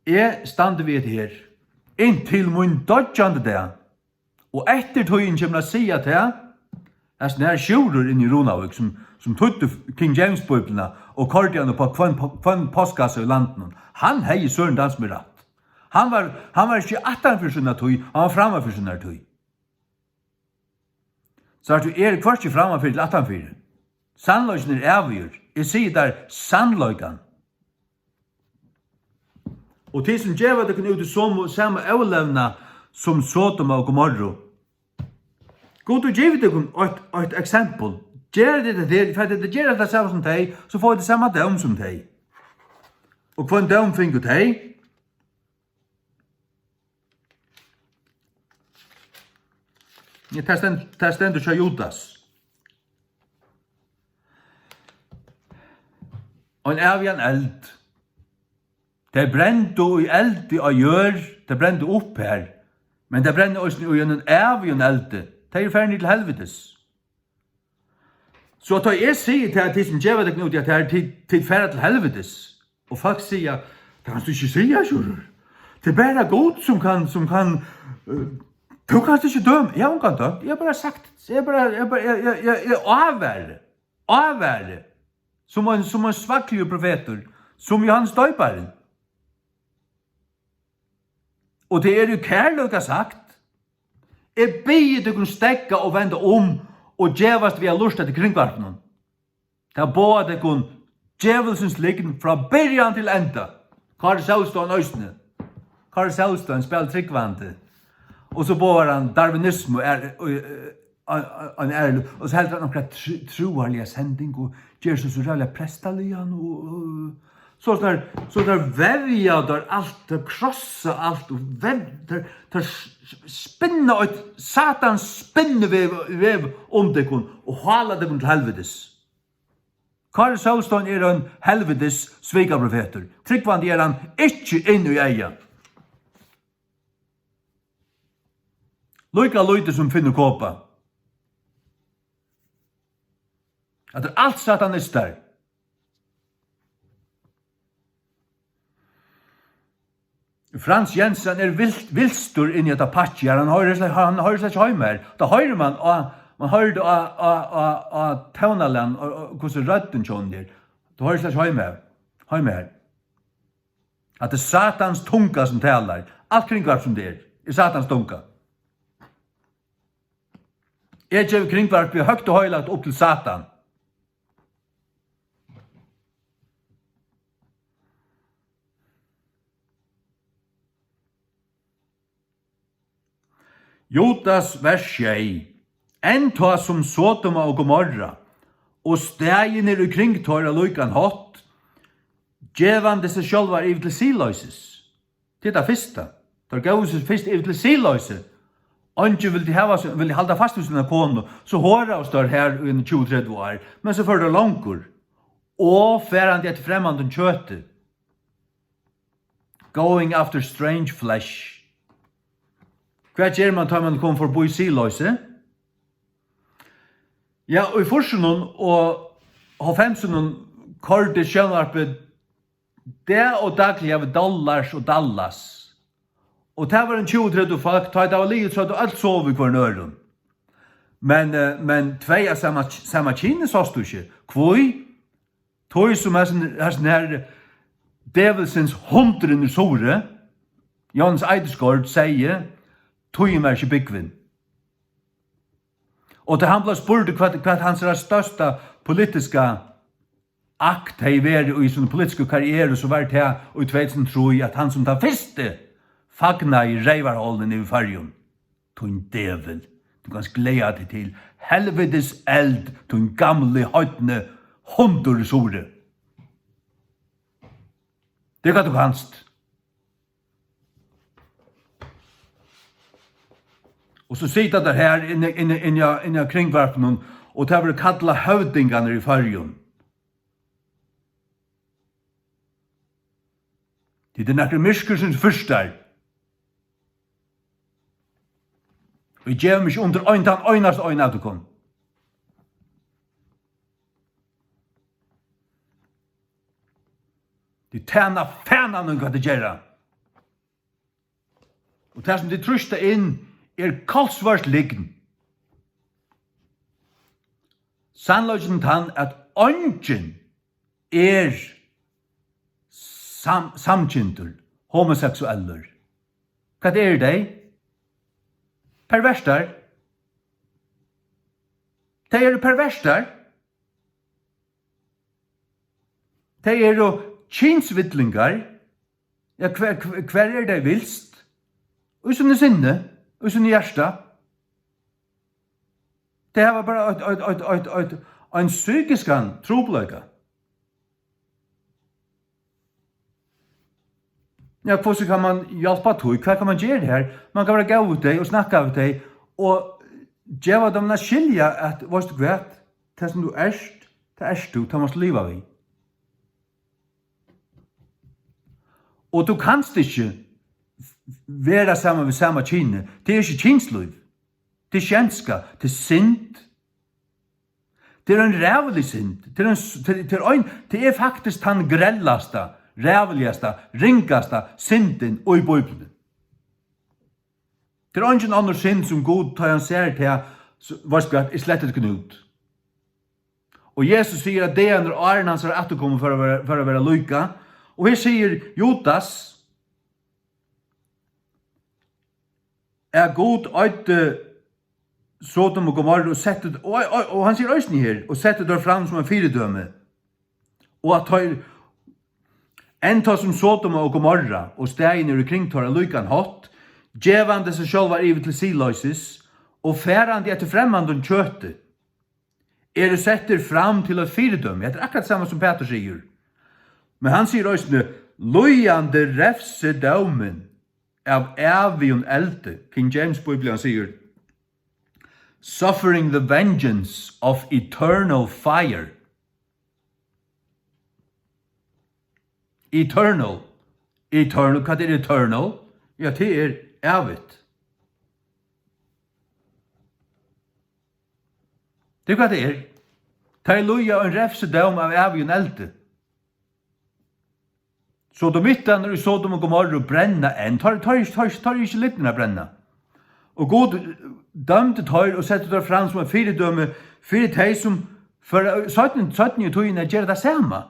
Eg standi við hetta her, inntil mín doyggjandi dag, og eftirtíðin kemur at siga tað, at nær Sjúrður inni í Runavík, sum, sum týddi King James Bíbliuna og koyrdi hann upp á hvønn, hvønn postkassa í landinum, hann hevði Søren Dansmir rætt. Hann var, hann var ikki aftan fyri sína tíð, hann var framman fyri sína tíð. Sært tú, eg eri hvørki frammanfyri ella aftanfyri. Sannleikin er ævigur. Eg sigi tær sannleikan. Og tit, sum geva tykkum út í somu, sama ólevna sum Sodoma og Gomorru, Gud hevur givið tykkum eitt, eitt eksempel. Gera tit tað, fara tit at gera tað sama sum tey, so fáa tit sama dóm sum tey. Og hvønn dóm fingu tey? Ja, tað stend-, tað stendur hjá Judas. Ein ævigan eld. Tey brendu í eldi á jørð, tey brendu upp har, men tey brenna eisini í einum ævigum eldi. Tey eru farin niður til helvitis. So tá eg sigi til tit, sum geva tykkum út í at her, tit, tit fara til helvitis, og fólk siga, "Tað kanst tú ikki siga, Sjúrður. Tað er bara Gud, sum kann, sum kann, eh, tú kanst ikki døma." Eg havi ongan dømt. Eg havi bara sagt, eg havi bara, eg havi bara, eg, eg, eg, eg ávari, ávari, sum ein, sum ein svakligur profetur, sum Jóhannes Doyparin. Og tað er í kærleika sagt. Eg biði tykkum steðga og venda um og gevast við at lurta eftir Kringvarpinum. Tað boðar tykkum djevulsins lygn frá byrjan til enda. Kári Sólstein eisini. Kári Sólstein spælir trúgvandi. Og so boðar hann darwinismu, er, og, eh, ein, ein, ein ærlig, og so heldur hann onkra tr-, trúarliga sending og ger seg so ræðuliga prestaligan og, og so, so teir, so teir verja teir alt, teir krossa alt og ver-, teir, teir s-, s-, spinna eitt satans spinnivev, vev um tykkum og hála tykkum til helvitis. Kári Sólstein er ein helvitis svikaprofetur. Trúgvandi er hann ikki inn í eygað. Líka lítið sum Finnur Kopa. Hatta er alt satanistar. Frans Jensen er vilt, vilstur inn í hetta pakki her. Hann hoyrir slett, hann hoyrir slett ikki heima her. Tá hoyrir mann á, mann hoyrir á, á, á, á tónalagið, og, og hvussu røddin hjá honum er. Tá hoyrir slett ikki heima her. Heima her. At tað er Satans tunga sum talar. Alt kringvarp sum tað er, er Satans tunga. Eg gevi kringvarpið høgt og heilagt upp til Satan. Judas, vers sjey. Enn tá sum Sodoma og Gomorra og staðirnir í kring teirra líkan hátt, gevandi seg sjálvar yvir til siðloysis. Tað er tað fyrsta. Teir góvu seg fyrst yvir til siðloysi. Eingin vildi hava seg, vildi halda fast við sína konu, so horaðust teir her í eini tjúgu, tretivu ár, men so fóru teir longur. Og farandi eftir fremmandum kjøti. Going after strange flesh. Hvat ger mann, tá mann kom forbí siðloysi? Ja, í fýrsunum og hálvfemsunum koyrdi sjónvarpið dag og dagliga við Dollars og Dallas. Og tað var ein tjúgu, tretivu fólk, tá ið tað var liðugt, so høvdu øll sovið hvørjum øðrum. Men, eh, men tvey av sama, sama kyni sást tú ikki. Hví? Tí sum hesin, hesin her djevulsins hundurin í Suðuroy, Jóhannes Eidesgaard, segði, tíðin var ikki búgvin. Og tá hann bleiv spurdur, hvat, hvat hansara størsta politiska akt hevði verið í síni politisku karrieru, so var tað í tvey túsund og trý, at hann sum tann fyrsti fagnaði reyvarhálunum yvir Føroyum. Tín djevul, tú kanst gleða teg til helvitis eld, tín gamli, heidni hundur í Suðuroy. Tað er hvat tú kanst. Og so sita teir her inni, inni, inni á, inni á kringvarpinum, og tað verður kallað høvdingarnir í Føroyum. Tit eru nakrir myrkursins fyrstar. Og eg gevi meg ikki undir ein, tann einasta ein av tykkum. Tit tæna fananum, hvat tit gera. Og tað, sum tit trýsta inn, er kolsvørt lygn. Sannleikin er tann, at eingin er sam-, samkyndur, homoseksuellur. Hvat eru tey? Pervertar. Tey eru pervertar. Tey eru kynsvillingar. Ja, hvar, hvar, hvar eru tey vilst? Í síni sinni, í síni hjarta. Tey hava bara eitt, eitt, eitt, eitt, eitt, ein psykiskan trupulleika. Ja, hvussu kann man hjálpa tí? Hvat kann man gera her? Man kann vera góður við tey og snakka við tey og geva teimum at skilja, at, veitst tú hvat? Tað sum tú ert, tað ert tú, tað mást tú liva við. Og tú kanst ikki vera saman við sama kyni. Tað er ikki kynslív. Tað er skjenska, tað er synd. Tað er ein ræðulig synd. Tað er ein s-, tað, tað er ein, tað er faktiskt tann grellasta, ræðuligasta, ringasta syndin í Bíbliuni. Tað er eingin onnur synd, sum Gud, tá hann sær tað, s-, veitst hvat, eg sletti tykkum út. Og Jesus sigur, at dagarnir áðrenn hansara afturkomu fara at vera, fara at vera líka. Og her sigur Judas, at Gud eyddi Sodom og Gomorra og setti, og, og, og hann sigur eisini her, og setti teir fram sum eitt fyridømi. Og at teir, enn tá sum Sodom og Gomorra og staðirnir í kring teirra líkan hátt, gevandi seg sjálvar yvir til siðloysis og farandi eftir fremmandum kjøti, eru settir fram til eitt fyridømi. Hetta er akkurát sama sum Pætur sigur. Men hann sigur eisini, líðandi refsidómin av ævigum eldi. King James Bíblian sigur, suffering the vengeance of eternal fire. Eternal. Eternal, hvat er eternal? Ja, tað er ævigt. Tað er hvat tað er. Tey líða ein refsidóm av ævigum eldi. Sodomittarnir í Sodom og Gomorru brenna enn. Teir, teir, teir, teir eru ikki lidnir at brenna. Og Gud dømdi teir og setti teir fram sum eitt fyridømi fyri tey, sum for, seinni, seinni í tíðini at gera tað sama.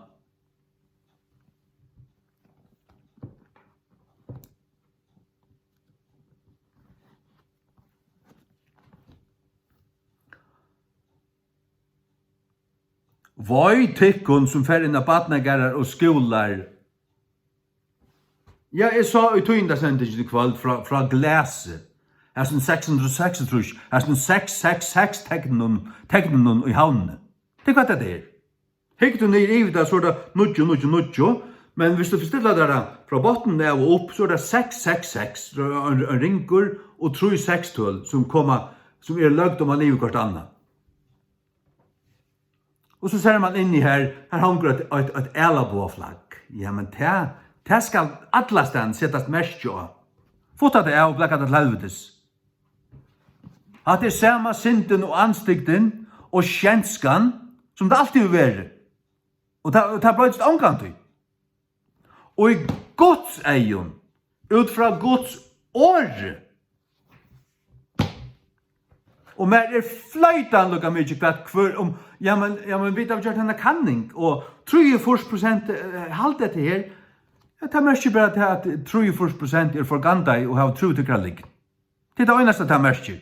Vei tykkum, sum fer inn á barnagarðar og skúlar. Ja, eg sá í tíðindasendingini í kvøld frá, frá Glasi, hasum seks hundrað og seksogtrýss, hasum seks seks seks tekninum, tekninum í Havnini. Tað er hvat tað er. Hyggur tú niður yvir tað, so er tað níggju níggju níggju, men viss tú stillar tær tað frá botninum av og upp, so er tað seks seks seks, so er ein, ein ringur og trý sekstøl, sum koma, sum eru løgd oman yvir hvørt annað. Og so sær mann inni her, her hongur eitt, eitt, eitt ælaboðaflagg. Ja, men tað, tað skal allastaðni setast merki á. Futta tað av og blaka tað til helvitis. Hatta er sama syndin og andstygdin og skjenskan, sum tað altíð hevur verið. Og tað, tað broytist ongantíð. Og í Guds eygum, út frá Guds orði, og mær er floytan líka mikið hvat hvør um, ja, men, ja, men vit hava gjørt eina kanning, og trýogfýrs prosent, eh, halda hetta her. Ja, tað merkir bara tað, at trýogfýrs prosent eru forgandað og hava trúð tykkara lygn. Tað er tað einasta, tað merkir.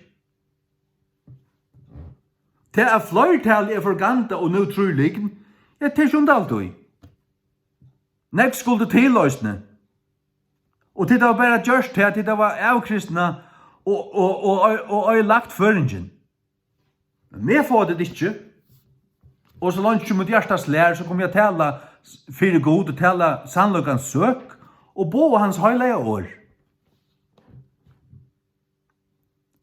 Tað, at fleirtalið er forgandað og nú trýr lygn, ja, tað er ikki undarligt í. Nógv skuldi til eisini. Og tit hava bara gjørt tað, tit hava avkristnað og, og, og, og, og oyðilagt føroyingin. Men meg fáa tit ikki. Og so leingi sum mítt hjarta slær, so komi eg at tala fyri Gud og tala sannleikans søk og boða hans heilaga orð.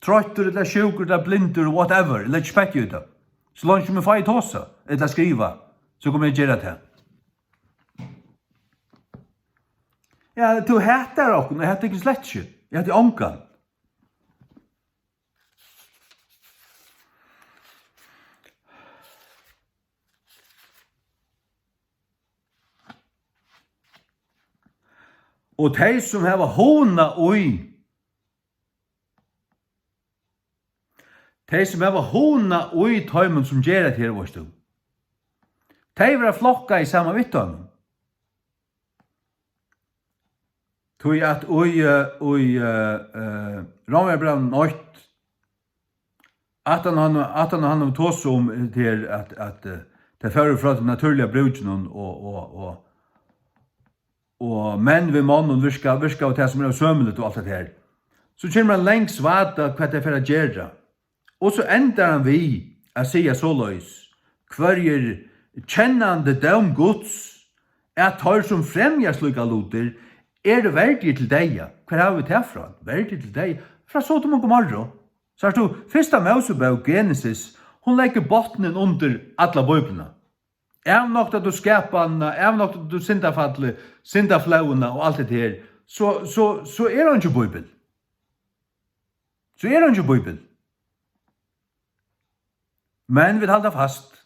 Troyttur ella sjúkur ella blindur, whatever, eg leggi ikki petti í tað. So leingi sum eg fái tosað ella skrivað, so komi eg at gera tað. Ja, tú hatar okkum, eg hati tykkum slett ikki. Eg hati ongan. Og tey, sum hava hugna í, tey, sum hava hugna í teimum, sum gera hetta her, veitst tú, tey verða flokkað í saman við teimum. Tí at í, eh, í, eh, eh, Rómverjabrævinum eitt, aftan á hann, aftan á hann hevur tosað um, eh, her, at, at, eh, tey fóru frá tí natúrliga brúkinum og, og, og, og menn við monnum virka, virka á tað, sum er ósømiligt og alt hetta her. So kemur ein lang svada, hvat tey fara at gera. Og so endar hann við at siga soleiðis: Hvørjir kennandi dóm Guds, at teir, sum fremja slíkar lutir, eru verdigir til deyða. Hvar hava vit tað frá? Verdigir til deyða? Frá Sodom og Gomorru. Sært tú, fyrsta Mósebók, Genesis, hon leggur botnin undir alla Bíbliuna. Avnoktar tú skapanina, avnoktar tú syndafallið, syndaflóðina og alt hetta her, so, so, so er eingin Bíbel. So er eingin Bíbel. Men vit halda fast.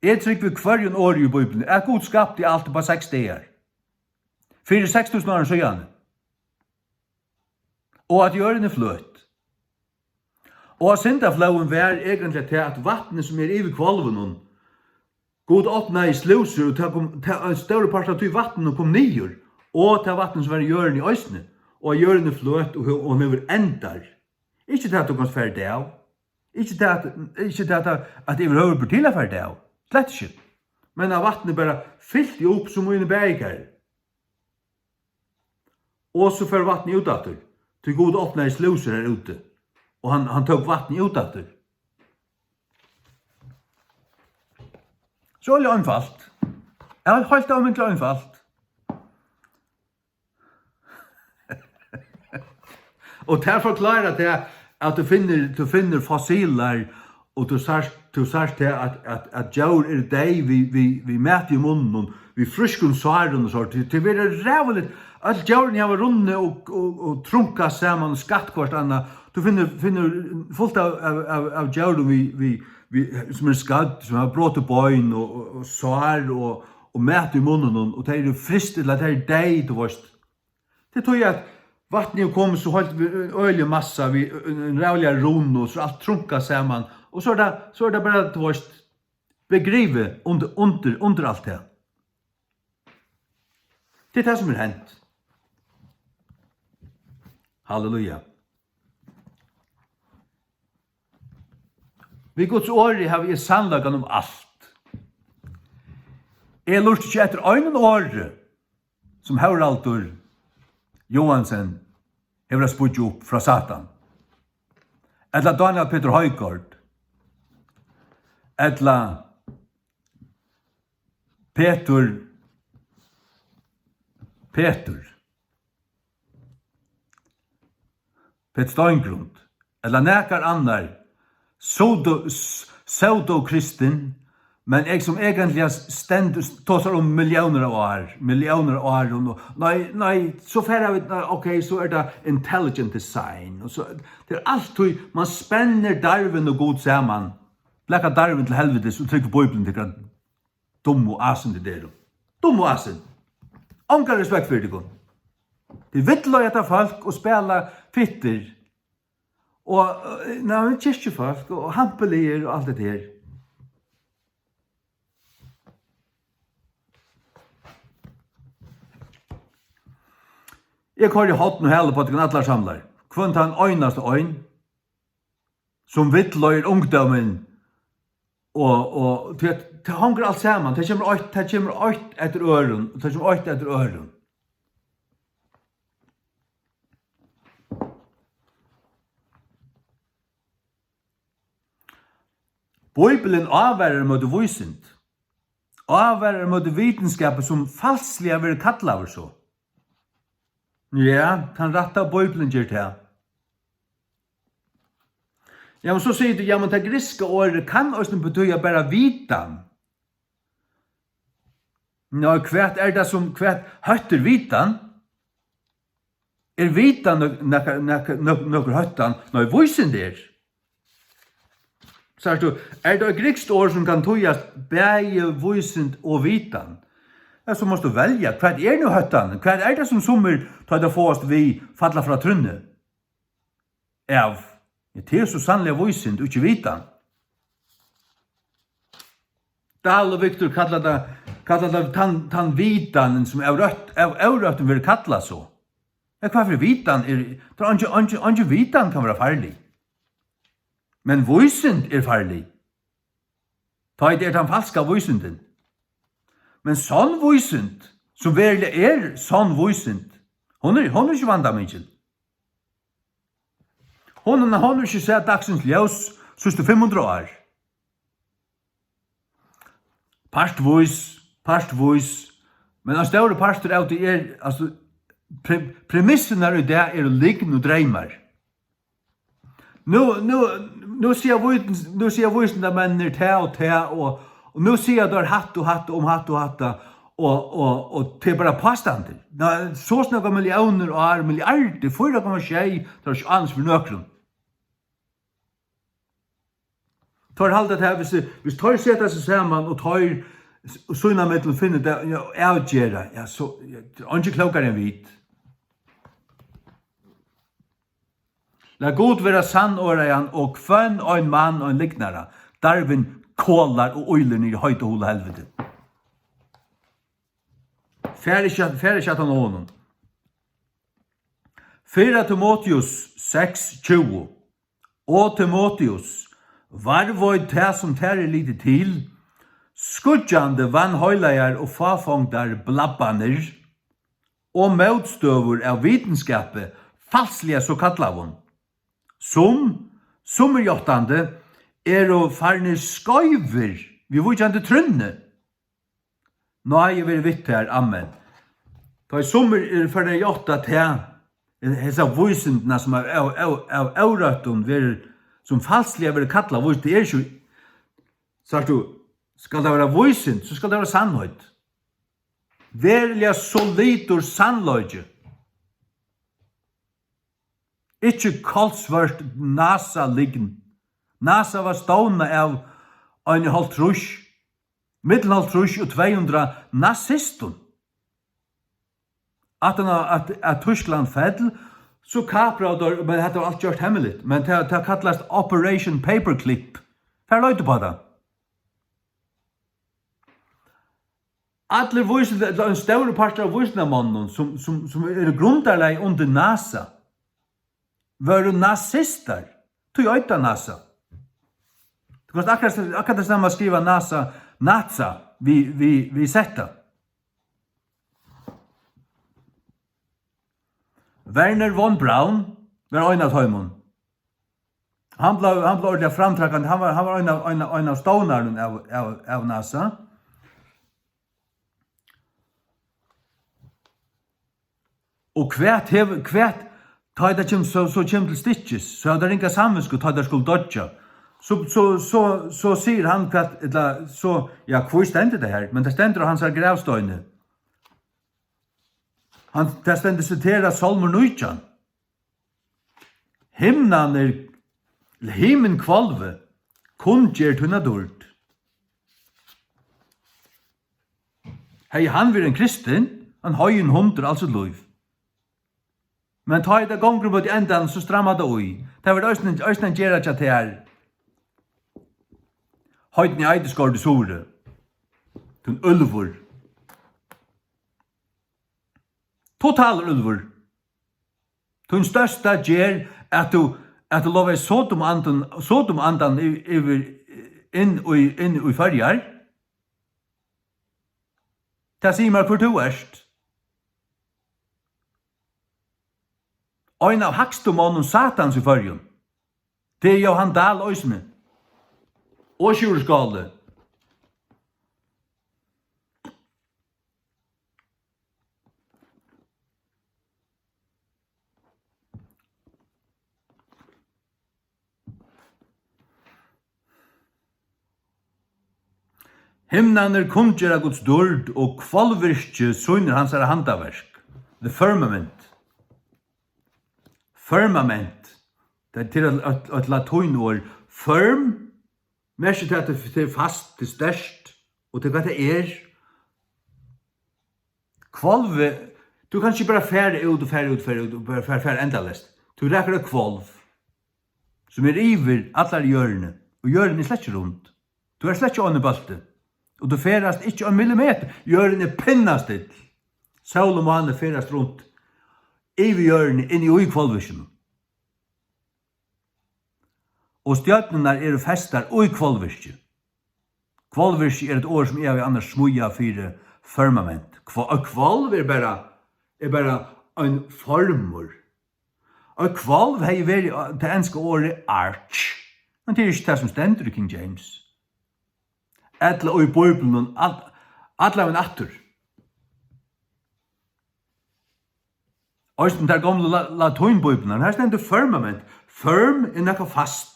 Eg trúgvi hvørjum orði í Bíbliuni, at Gud skapti alt upp á seks dagar. Fyri seks túsund árum síðani. Og at jørðin er fløt. Og at syndaflóðin var eigentliga tað, at vatnið, sum er yvir hvolvinum, Gud opnaði slúsur, og tað kom, tað, ein stórur partur av tí vatninum kom niður, og tað vatnið, sum var í jørðini eisini, og at jørðin er fløt, og ho-, og hon hevur endar. Ikki tað, at tú kanst fara útav. Ikki tað, at, ikki tað, at, at yvirhøvur ber til at fara útav. Slett ikki. Men at vatnið bara fylti upp sum í einum baðikari. Og so fór vatnið út aftur, tí Gud opnaði slúsur har úti. og hann, hann tók vatnið út aftur. So er einfalt. Ja, heilt almindiliga einfalt. Og tað forklárar tað, at tú finnur, tú finnur fossilar, og tú sært, tú sært tað, at, at, at djór eru deyð við, við, við mati í munninum, við frískum sárum og so. Tað, tað verður ræðuligt. Øll djórini hava runnið og, og, og trunkað saman og skatt hvørt annað. Tú finnur, finnur fult av, av, av, av djórum við, við, við, sum eru skadd, sum hava brotið bein og, og, og sár og, og mat í munninum, og tey eru fryst, ella tey eru deyð, tú veist. Tað er tí, at vatnið er komið so heilt við øgiliga massa, við ein ræðuliga run, og so er alt trunkað saman, og so er tað, so er tað bara, tú veist, begrivið undir, undir, undir alt tað. Tað er tað, sum er hent. Halleluja. Við Guds orði havi eg sannleikan um alt. Eg lurti ikki eftir einum orði, sum Haraldur Johansen hevur at spýggja upp frá Satan. Ella Daniel Petur Højgaard. Ella Petur, Petur, Petur Steingrund, ella nakar annar pseudo-, s-, pseudo-kristin, men eg sum eigentliga stendur, tosar um milliónir av ár, milliónir av árum, og nei, nei, so fara vit, nei, ok, so er tað intelligent design, og so, tað er altíð, man spennir Darwin og Gud saman, blaka Darwin til helvitis og trúgv Bíbliuni, tykkum dummu asin, tit eru. Dummu asin. Ongan respekt fyri tykkum. Tit villleiða hetta fólk og spæla fittir. Og, øh, nei, men kirkjufólk og hampiligir og alt det her. Eg koyri horn og hala upp á tykkum allar samlar. Hvønn tann einasta ein. Sum villleiðir ungdómin, og, og tað, tað hongur alt saman, tað kemur eitt, tað kemur eitt eftir øðrum, og tað kemur eitt eftir øðrum. Bíblian ávarar móti vísind, ávarar móti vitinskapi, sum falsliga verður kallaður so. Ja, tann rætta Bíblian ger tað. Ja, men so sigur tú, ja, men tað grikska orðið kann eisini betýða bara vitan. Ná, hvat er tað sum, hvat hóttir vitan? Er vitan nøk-, nakar, nakar, nøk-, nøkur hóttan? Nei, vísindi er. Sært tú, er tað eitt grikskt orð, sum kann týðast bæði vísind og vitan? Ja, so mást tú velja, hvat er nú hóttan? Hvat er tað, sum summir, tá tey fáast við, falla frá trúnni? Av, ja, tað er so sanniliga vísind og ikki vitan. Dahl og Victor kalla tað, kalla tað tann, tann vitanin, sum av røtt, av órøttum verður kallað so. Ja, hvat fyri vitan er, tað er eingin, eingin, eingin vitan kann vera farlig. Men vísind er farlig. Tá er tann falska vísindin. Men sonn vísind, sum veruliga er sonn vísind, hon er, hon er ikki vandamikil. Hon, hon hevur ikki sæð dagsins ljós síðstu fimm hundrað ár. Partvís, partvís, men ein stórur partur av tí er, altso, pre-, premissurnar í dag eru lygn og dreymar. Nú, nú, nú siga vítin-, nú siga vísindamennir tað og tað, og, og nú siga teir hatta og hatta um hatta og hatta, og, og, og tað er bara pástandi. Ná, so og so nógvar milliónir ár, milliardir, fýra komma sjey, tað er ikki ánilsi fyri nøkrum. Teir halda tað, hvis, hvis teir seta seg saman, og teir s-, sínámillum finna tað, ja, avgera, ja, so, ja, tað er eingin klókari enn vit. Lat Gud vera sannorðaðan og hvønn ein mann ein lygnara. Darwin kolar og ýlir niður í heita holu helviti. Far ikki, far ikki aftan á honum. Fyrra Timoteus seks tjúgu. Og Timoteus, varðveit tað, sum tær er litið til, skýggjandi vanheilagar og fáfongdar blabbanir og mótstøður av vitinskapi, falsliga so kallaðum, sum Summir játtandi eru farnir skeivir viðvíkjandi trúnni. Náði veri við tær. Amen. Tá ið summir eru farnir at játta tað, hesa vísindina, sum av, av, av, av órøttum verður, sum falsliga verður kallað vísindi, tað er ikki, sært tú, skal tað vera vísind, so skal tað vera sannheit. Veruliga solidur sannleiki. Ikki kolsvørt NASA-lygn. NASA var stovnað av eini hálvtrýss, millum hálvtrýss og tvey hundrað nazistum. Aftan á at, at Týskland fell, so kapraðu teir, men hetta var alt gjørt hemmiligt, men tað, tað kallast Operation Paperclip. Far leita upp á tað. Allir vísindi-, ella ein stórur partur av vísindamonnunum, sum, sum, sum eru grundarlagið undir NASA, vóru nazistar. Tí eitur NASA. Tú kanst akkurát, akkurát tað sama skriva NASA, NASA, við, við, við Z. Werner von Braun var ein av teimum. Hann bleiv, hann bleiv ordiliga framtrædandi. Hann var, hann var ein av, ein av, ein av stovnarunum av, av, av NASA. Og hvat hevur, hvat, tá ið tað kemur, so, so kemur til stykkis, so hava teir ringa samvitsku, tá ið teir skulu doyggja. So, so, so, so sigur hann hvat, ella, so, ja, hví stendur tað her? Men tað stendur á hansara gravsteini. Hann, tað stendur siterað Sálmur nítjan. Himnarnir, himinhvølvið, kunngerð tína dýrd. Hevði hann verið ein kristin, ein heiðin hundur alt sítt lív. Men tá ið tað gongur upp á endan, so strammar tað í. Tað verður eisini, eisini at gera hjá tær. Heidni Eidesgaard í Suðuroy. Tú ert ein úlvur. Totalur úlvur. Tín størsta gerð, at tú, at tú lovaði Sodom andan, Sodom andan y-, yvir, inn í, inn í Føroyar. Tað sigur mær, hvør tú ert. Ein av hægstu monnum Satans í Føroyum. Tað er Jóhan Dahl eisini. Og Sjúrður Skaale. Himnarnir kunngera Guds dýrd, og hvolvvirkið sýnir hansara handaverk. The firmament. Firmament. Tað er eitt, eitt, eitt latínord. Firm merkir tað, at tað er fast, tað er sterkt, og tað er, hvat tað er. Hvolv, tú kanst ikki bara fara út og fara út, fara út og bara fara, fara endaleyst. Tú rakar eitt hvolv, sum er yvir allari jørðini, og jørðin er slett ikki rund. Tú ert slett ikki á einum bólti, og tú ferðast ikki ein millimetur. Jørðin er pinnastill. Sól og máni ferðast runt yvir jørðini, inni í hvolvvirkinum. Og stjørnurnar eru festar í hvolvvirki. Hvolvvirki er eitt orð, sum eg havi annars smíðað fyri firmament. Hvo-, eitt hvolv er bara, er bara ein formur. Eitt hvolv hevði verið, eh, tað enska orðið arch, men tað er ikki tað, sum stendur í King James. Ella í Bíbliunum, all-, allan vegin aftur. Eisini tær gomlu la-, latínbíbliurnar. Her stendur firmament. Firm er nakað fast.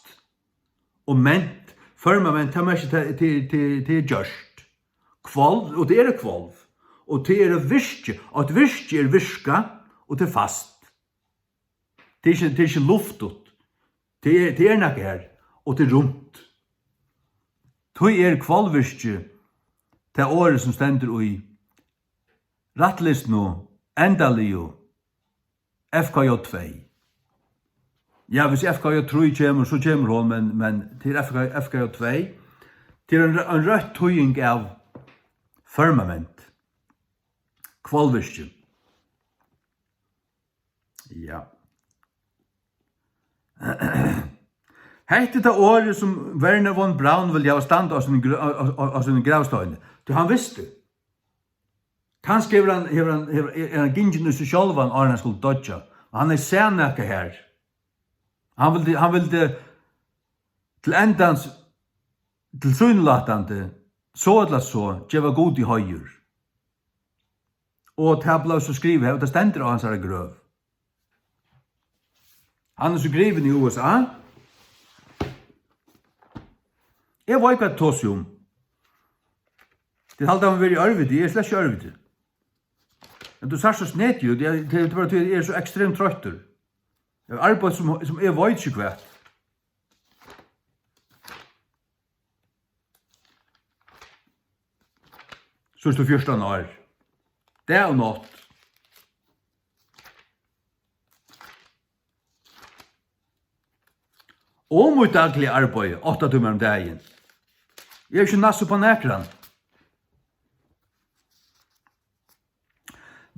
Og ment, firmament, tað merkir, tað, tað, tað, tað er gjørt. Hvolv, og tað er eitt hvolv. Og tað er eitt virki. Og eitt virki er virkað, og tað er fast. Tað er ikki, tað er ikki luftigt. Tað er, tað er nakað her, og tað er runt. Tí er hvolvvirki tað orðið, sum stendur í rættlistnu, endaligu F K J tvey. Ja, hvis F K J trý kemur, so kemur hon, men, men til F K, F K J tvey, til ein, ein røtt týðing av firmament, hvolvvirki. Ja. Hetta er tað orðið, sum Werner von Braun vildi hava standa á sínum grø-, á, á, á, á sínum gravsteini. Tí hann visti. Kanska hevur hann, hevur hann, hevur, er, er hann gingin í seg sjálvan, áðrenn hann skuldi doyggja. Og hann hevði sæð nakað her. Hann vildi, hann vildi, Til endans, tilsynelatandi, so ella so, geva Gudi heiður. Og tað bleiv so skrivað her, og tað stendur á hansara grøv. Hann er so grivin í U S A. Eg veit, hvat eg tosi um. Tit halda, hann verður í ørviti. Eg eri slett ikki í ørviti. Men tú sært so snetin út. Eg, tað er bara, tí eg eri so ekstremt troyttur. Eg havi arbeitt sum, sum eg veit ikki hvat. Síðstu fjúrtan ár. Dag og nátt. Og mítt dagliga arbeiði, átta tímar um dagin. Eg havi ikki næs upp á nakran.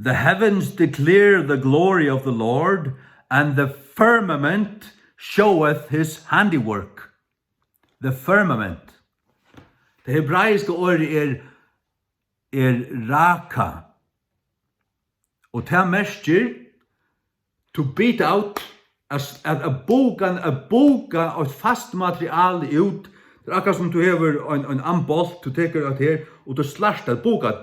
The heavens declare the glory of the Lord, and the firmament showeth his handiwork. The firmament. Tað hebraiska orðið er, er raka. Og tað merkir to beat out, at, at, at buga, at buga eitt fast materiale út. Tað er akkurát sum tú hevur ein, ein ambolt, tú tekur eitt her, og tú slært at buga.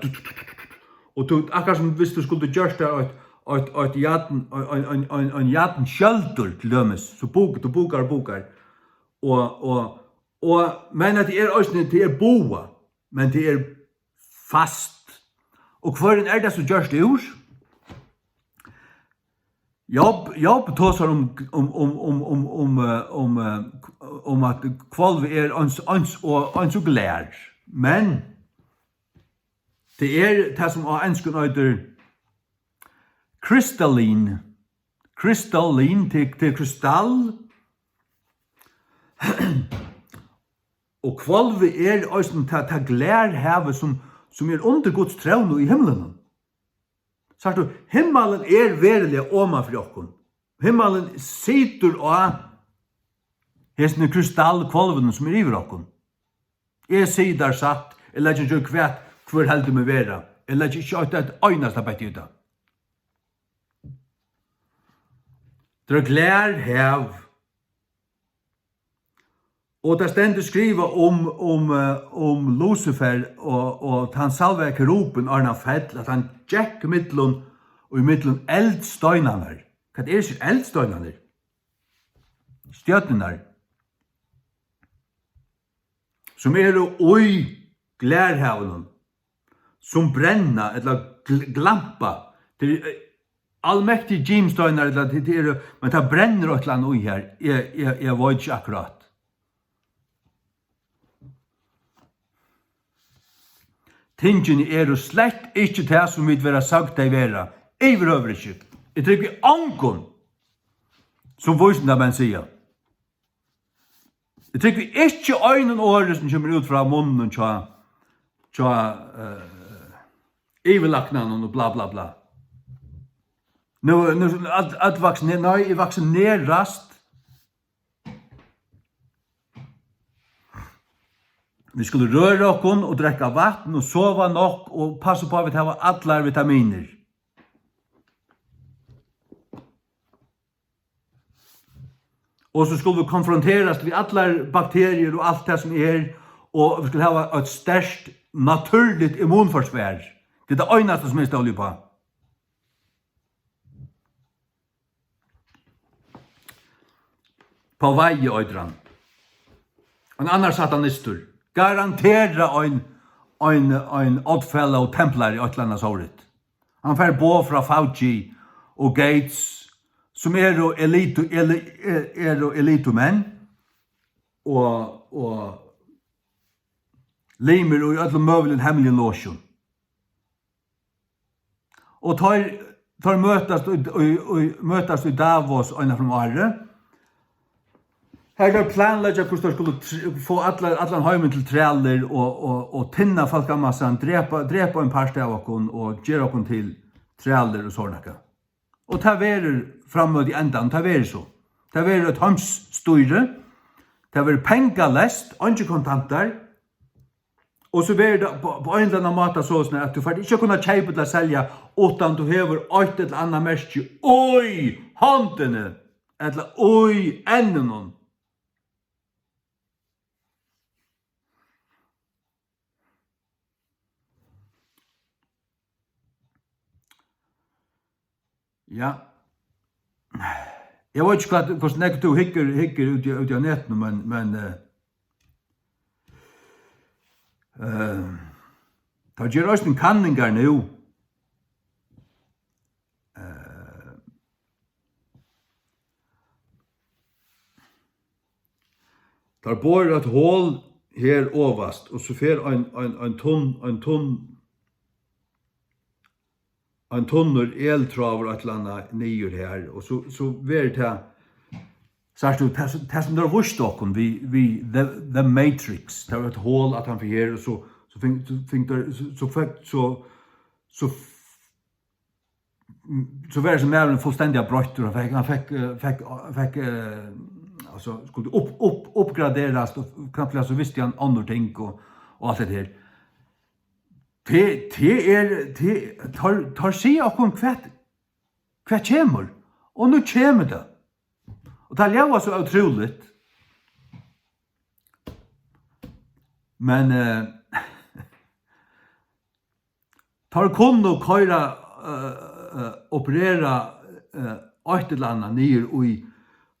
Og tú, akkurát sum viss tú skuldi gjørt tað eitt, eitt, eitt jarn, ein, ein, ein, ein jarnskjøldur til dømis, so bug-, tú bugar og bugar. Og, og, og, men at tað er eisini, tað er bugað, men tað er fast. Og hvørjum er tað so gjørt úr? Job, Job tosar um, um, um, um, um, um, eh, um, eh, um at hvolvið er eins, eins og, eins og gler. Men tað er tað, sum á enskum eitur crystalline. Crystalline, til, til krystall. Og hvolvið er eisini tað, tað glerhavið, sum, sum er undir Guds trónu í himlinum. Sært tú, himmalin er veruliga oman fyri okkum. Himmalin situr á hesum krystallhvolvinum, sum er yvir okkum. Eg sigi tær satt, eg leggi ikki í hvat hvør heldur meg vera. Eg leggi ikki eitt, eitt einasta petti í tað. Tað er glerhav. Og tað stendur skrivað um, um, eh, um Lucifer og, og tann salvaða kerubin, áðrenn hann fell, at hann gekk millum, og í millum eldsteinarnar. Hvat er hesir eldsteinarnir? Stjørnurnar, sum eru í glerhavinum, sum brenna ella gl-, glampa. Tað eru, eh, almektir gimsteinar, ella tað, tað eru, men tað brennur eitt ella annað í har. Eg, eg, eg veit ikki akkurát. Tingini eru slett ikki tað, sum vit verða søgd tey vera. Yvirhøvur ikki. Eg trúgvi ongum, sum vísindamenn siga. Eg trúgvi ikki einum orði, sum kemur út frá munninum hjá, hjá, eh, yvirlæknanum og bla, bla, bla. Nú, nú, at, at vaksine-, nei, eg vaksinerast. Vit skulu røra okkum og drekka vatn og sova nokk og passa upp á, at vit hava allar vitaminir. Og so skulu vit konfronterast við allar bakteriur og alt tað sum er, og vit skulu hava eitt sterkt, natúrligt immunforsvar. Tað er tað einasta, sum eg stóli upp á. Pavai eitur hann. Ein annar satanistur. Garantera ein, ein, ein Oddfellow Templari, eitt ella annað sovorðið. Hann fær boð frá Fauci og Gates, sum eru elitu, eli-, e-, eru elitumenn og, og limir í øllum møguligum hemmeligum losjum. Og teir, teir møtast í, í, í, møtast í Davos eina ferð um árið. Har teir planleggja, hvussu teir skulu tr-, fáa allar, allan heimin til trælir og, og, og tinna fólkamassan, drepa, drepa ein part av okkum og gera okkum til trælir og sovorðið nakað. Og tað verður framøvut í endanum, tað verður so. Tað verður eitt heimsstýri, tað verður pengaleyst, eingir kontantar. Og so verður tað á, á ein ella annan máta soleiðis, at tú fert ikki at kunna keypa ella selja, uttan tú hevur eitt ella annað merki í hondini ella í enninum. Ja. Eg veit ikki, hvat, hvussu nógv tú hyggur, hyggur úti, úti á netinum, men, men, eh, eh, teir gera eisini kanningar nú. Eh, teir bora eitt hol her ovast, og so fer ein, ein, ein tunn, ein tunn, ein tunnur eltráður, eitt ella annað niður har, og so, so verður tað, sært tú, tað, sum- tað sum teir vístu okkum við, við The, The Matrix, tað var eitt hol at hann fer her, og so, so fing, so fing teir, so, so fekk, so, so, so var hesin maðurin fullstendiga broyttur, hann fekk, hann fekk, eh, fekk, fekk, eh, altso, skuldi upp, upp, uppgraderast, og knappliga so visti hann onnur ting og, og alt hetta her. Tað, tað er, tað, teir, teir siga okkum, hvat, hvat kemur, og nú kemur tað. Og tað ljóðar so ótrúligt. Men, eh, teir kunnu koyra, eh, eh, operera, eh, eitt ella annað niður í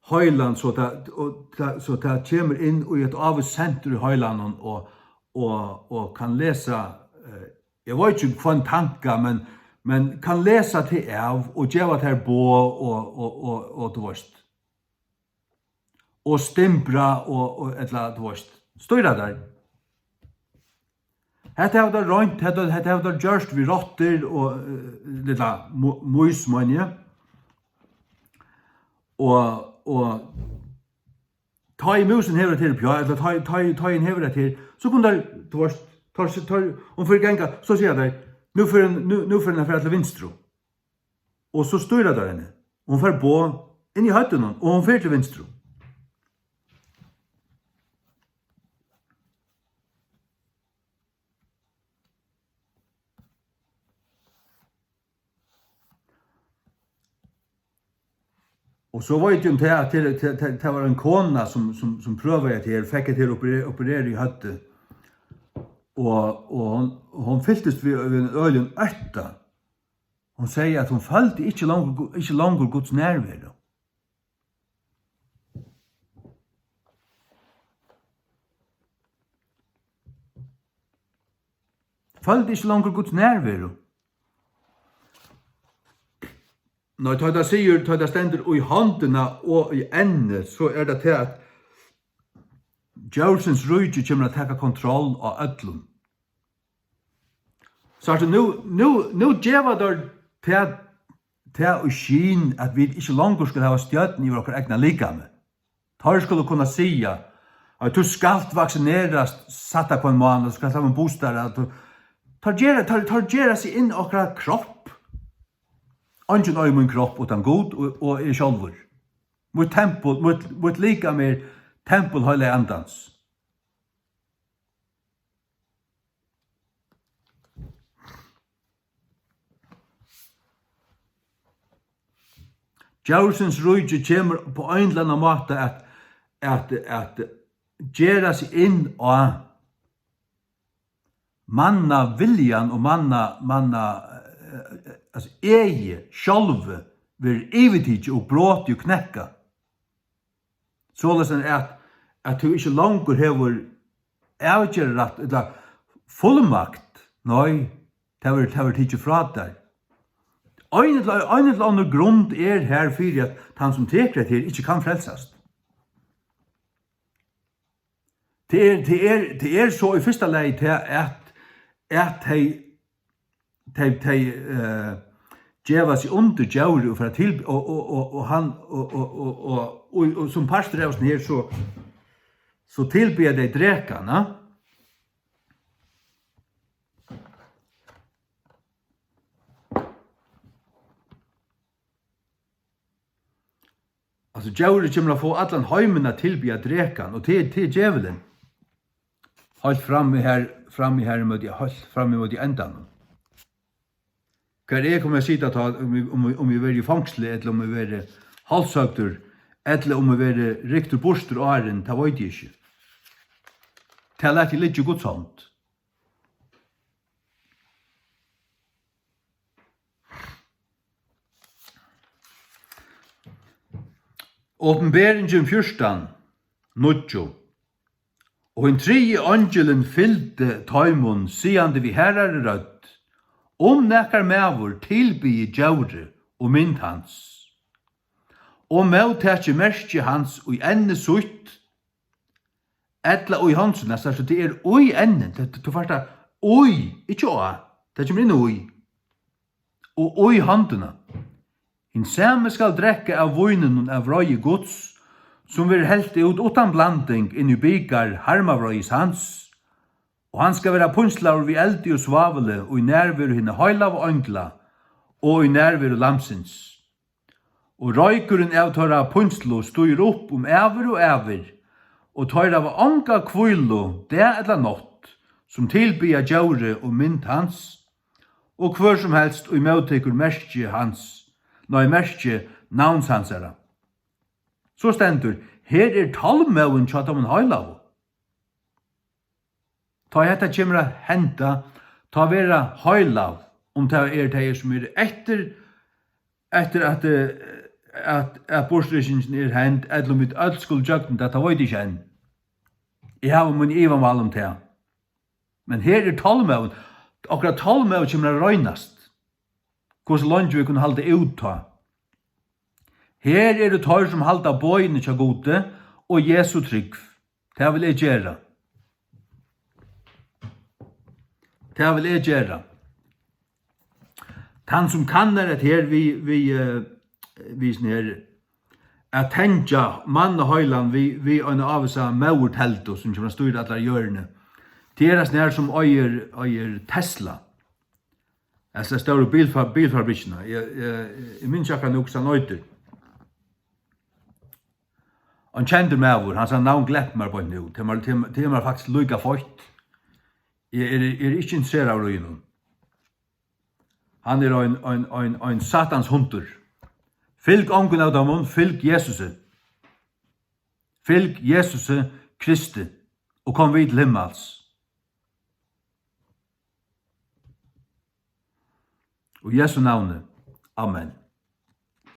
heilan, so tað, og tað, so tað kemur inn í eitt ávíst sentur í heilanum og, og, og kann lesa, eh, eg veit ikki hvønn tanka, men, men kann lesa teg av og geva tær boð og, og, og, og, tú veist, og stimbra og, og ella, tú veist, stýra tær. Hetta hava teir roynt, hetta, hetta hava teir gjørt við rottur og, eh, lítla mu-, mýs, meini eg. Og, og tá ið músin hevur hetta her uppi á, ella tá ið, tá ið, tá ið hon hevur hetta her, so kunnu teir, tú veist, teir, teir, hon fer at ganga, so siga teir, nú fer hon, nú, nú fer hon at fara til vinstru. Og so stýra teir henni. Hon fær boð inn í høvdinum, og hon fer til vinstru. Og so veit eg um tað, at tað, tað, tað, tað var ein kona, sum, sum, sum prøvaði hetta her, fekk hetta her opere-, opererað í høvdið. Og, og hon, hon fyltist við, við ein øgiligum ótta. Hon segði, at hon føldi ikki longur, ikki longur Guds nærveru. Føldi ikki longur Guds nærveru. Nei, tá tað sigur, tá tað stendur í hondina og í ennið, so er tað tað, at djevulsins ríki kemur at taka kontroll á øllum. Sært tú, nú, nú, nú geva teir tað, tað í skyn, at vit ikki longur skulu hava stjørn yvir okkara egna likami. Teir skulu kunna siga, at tú skalt vaksinerast sætta hvønn mánað, tú skalt hava ein booster, at tú, teir gera, teir, teir gera seg inn í okkara kropp. Eingin eigur mín kropp uttan Gud og, og eg sjálvur. Mítt tempul, mítt, mítt likam er tempul Heilaga Andans. Djevulsins ríki kemur upp á ein ella annan máta at, at, at gera seg inn á manna viljan og manna, manna, eh, altso, egið sjálvi verður yvirtikið og brotið og knekkað. Soleiðis at, at tú ikki longur hevur avgerðarrætt ella fullmakt. Nei, tað verður, tað verður tikið frá tær. Ein ella, ein ella onnur grund er her fyri, at tann, sum tekur hetta her, ikki kann frelsast. Tað er, tað er, tað er so í fyrsta lagi tað, at, at tey, tey, tey, eh, geva seg undir djórið og fara til, og, og, og, og hann, og, og, og, og, og, og sum partur av hesum her, so, so tilbiðja tey drekan, ja? Altso, djórið kemur at fáa allan heimin at tilbiðja drekan, og tað er, tað er djevulin. Heilt frammi her, frammi her ímóti, heilt frammi ímóti endanum. Hvar eg komi at sita tá, um eg, um eg, um eg verði í fongsli, ella um eg verði hálshøgdur, ella um eg verði ryktur burtur áðrenn, tað veit eg ikki. Tað læt eg liggja í Guds hond. Opinberingin fjúrtan, níggju. Og hin triði eingilin fylgdi teimum, sigandi við harðari rødd: Um nakar maður tilbiði djórið og mynd hans, og móttaki merki hans í enni sítt, ella í hond síni, altso, tað er í enni, tað, tú fært tað í, ikki á, tað kemur inn í, og í hondina. Hin sami skal drekka av víninum av vreiði Guds, sum verður helt út uttan blanding inn í bikar harmavreiðis hans, og hann skal vera pínslaður við eldi og svávuli í nærveru hinna heilagu eingla og í nærveru Lambsins. Og roykurin av teirra pínslu stígur upp um ævir og ævir, og teir hava onga hvílu dag ella nátt, sum tilbiðja djórið og mynd hans, og hvør sum helst, ið móttekur merki hans, nei, merki navns hansara. So stendur: Her er tollmóðin hjá teimum heilagu. Tá hetta kemur at henda, tá verða heilagu, um tað er tey, sum eru eftir, eftir at, eh, at, at burturrýsingin er hend, ella um vit øll skulu gjøgnum tað, tað veit eg ikki enn. Eg havi míni ivamál um tað. Men her er tollmóðin. Okkara tollmóð kemur at roynast, hvussu leingi vit kunnu halda út tá. Her eru teir, sum halda boðini hjá Gudi og Jesu trúgv. Tað vil eg gera. Tað vil eg gera. Tann, sum kannar hetta her við, við, eh, við sånn her, at tengja mann og heilan við, við eina ávísa móðurteldu, sum kemur at stýra allari jørðini. Tað er ein sånn her, sum eigur, eigur Tesla. Hesa stóru bilfa-, bilfabrikkina. Eg, eg, eg minnist ikki akkurát nú, hvussu hann eitur. Ein kendur maður, hansara navn gleppir mær beint nú. Tað er mær, tað er mær, tað er mær faktiskt líka feitt. Eg eri, eg eri ikki interesseraður í honum. Hann er ein, ein, ein, ein satans hundur. Fylg ongum av teimum, fylg Jesusi. Fylg Jesusi Kristi og kom við til himmals. Í Jesu navni. Amen.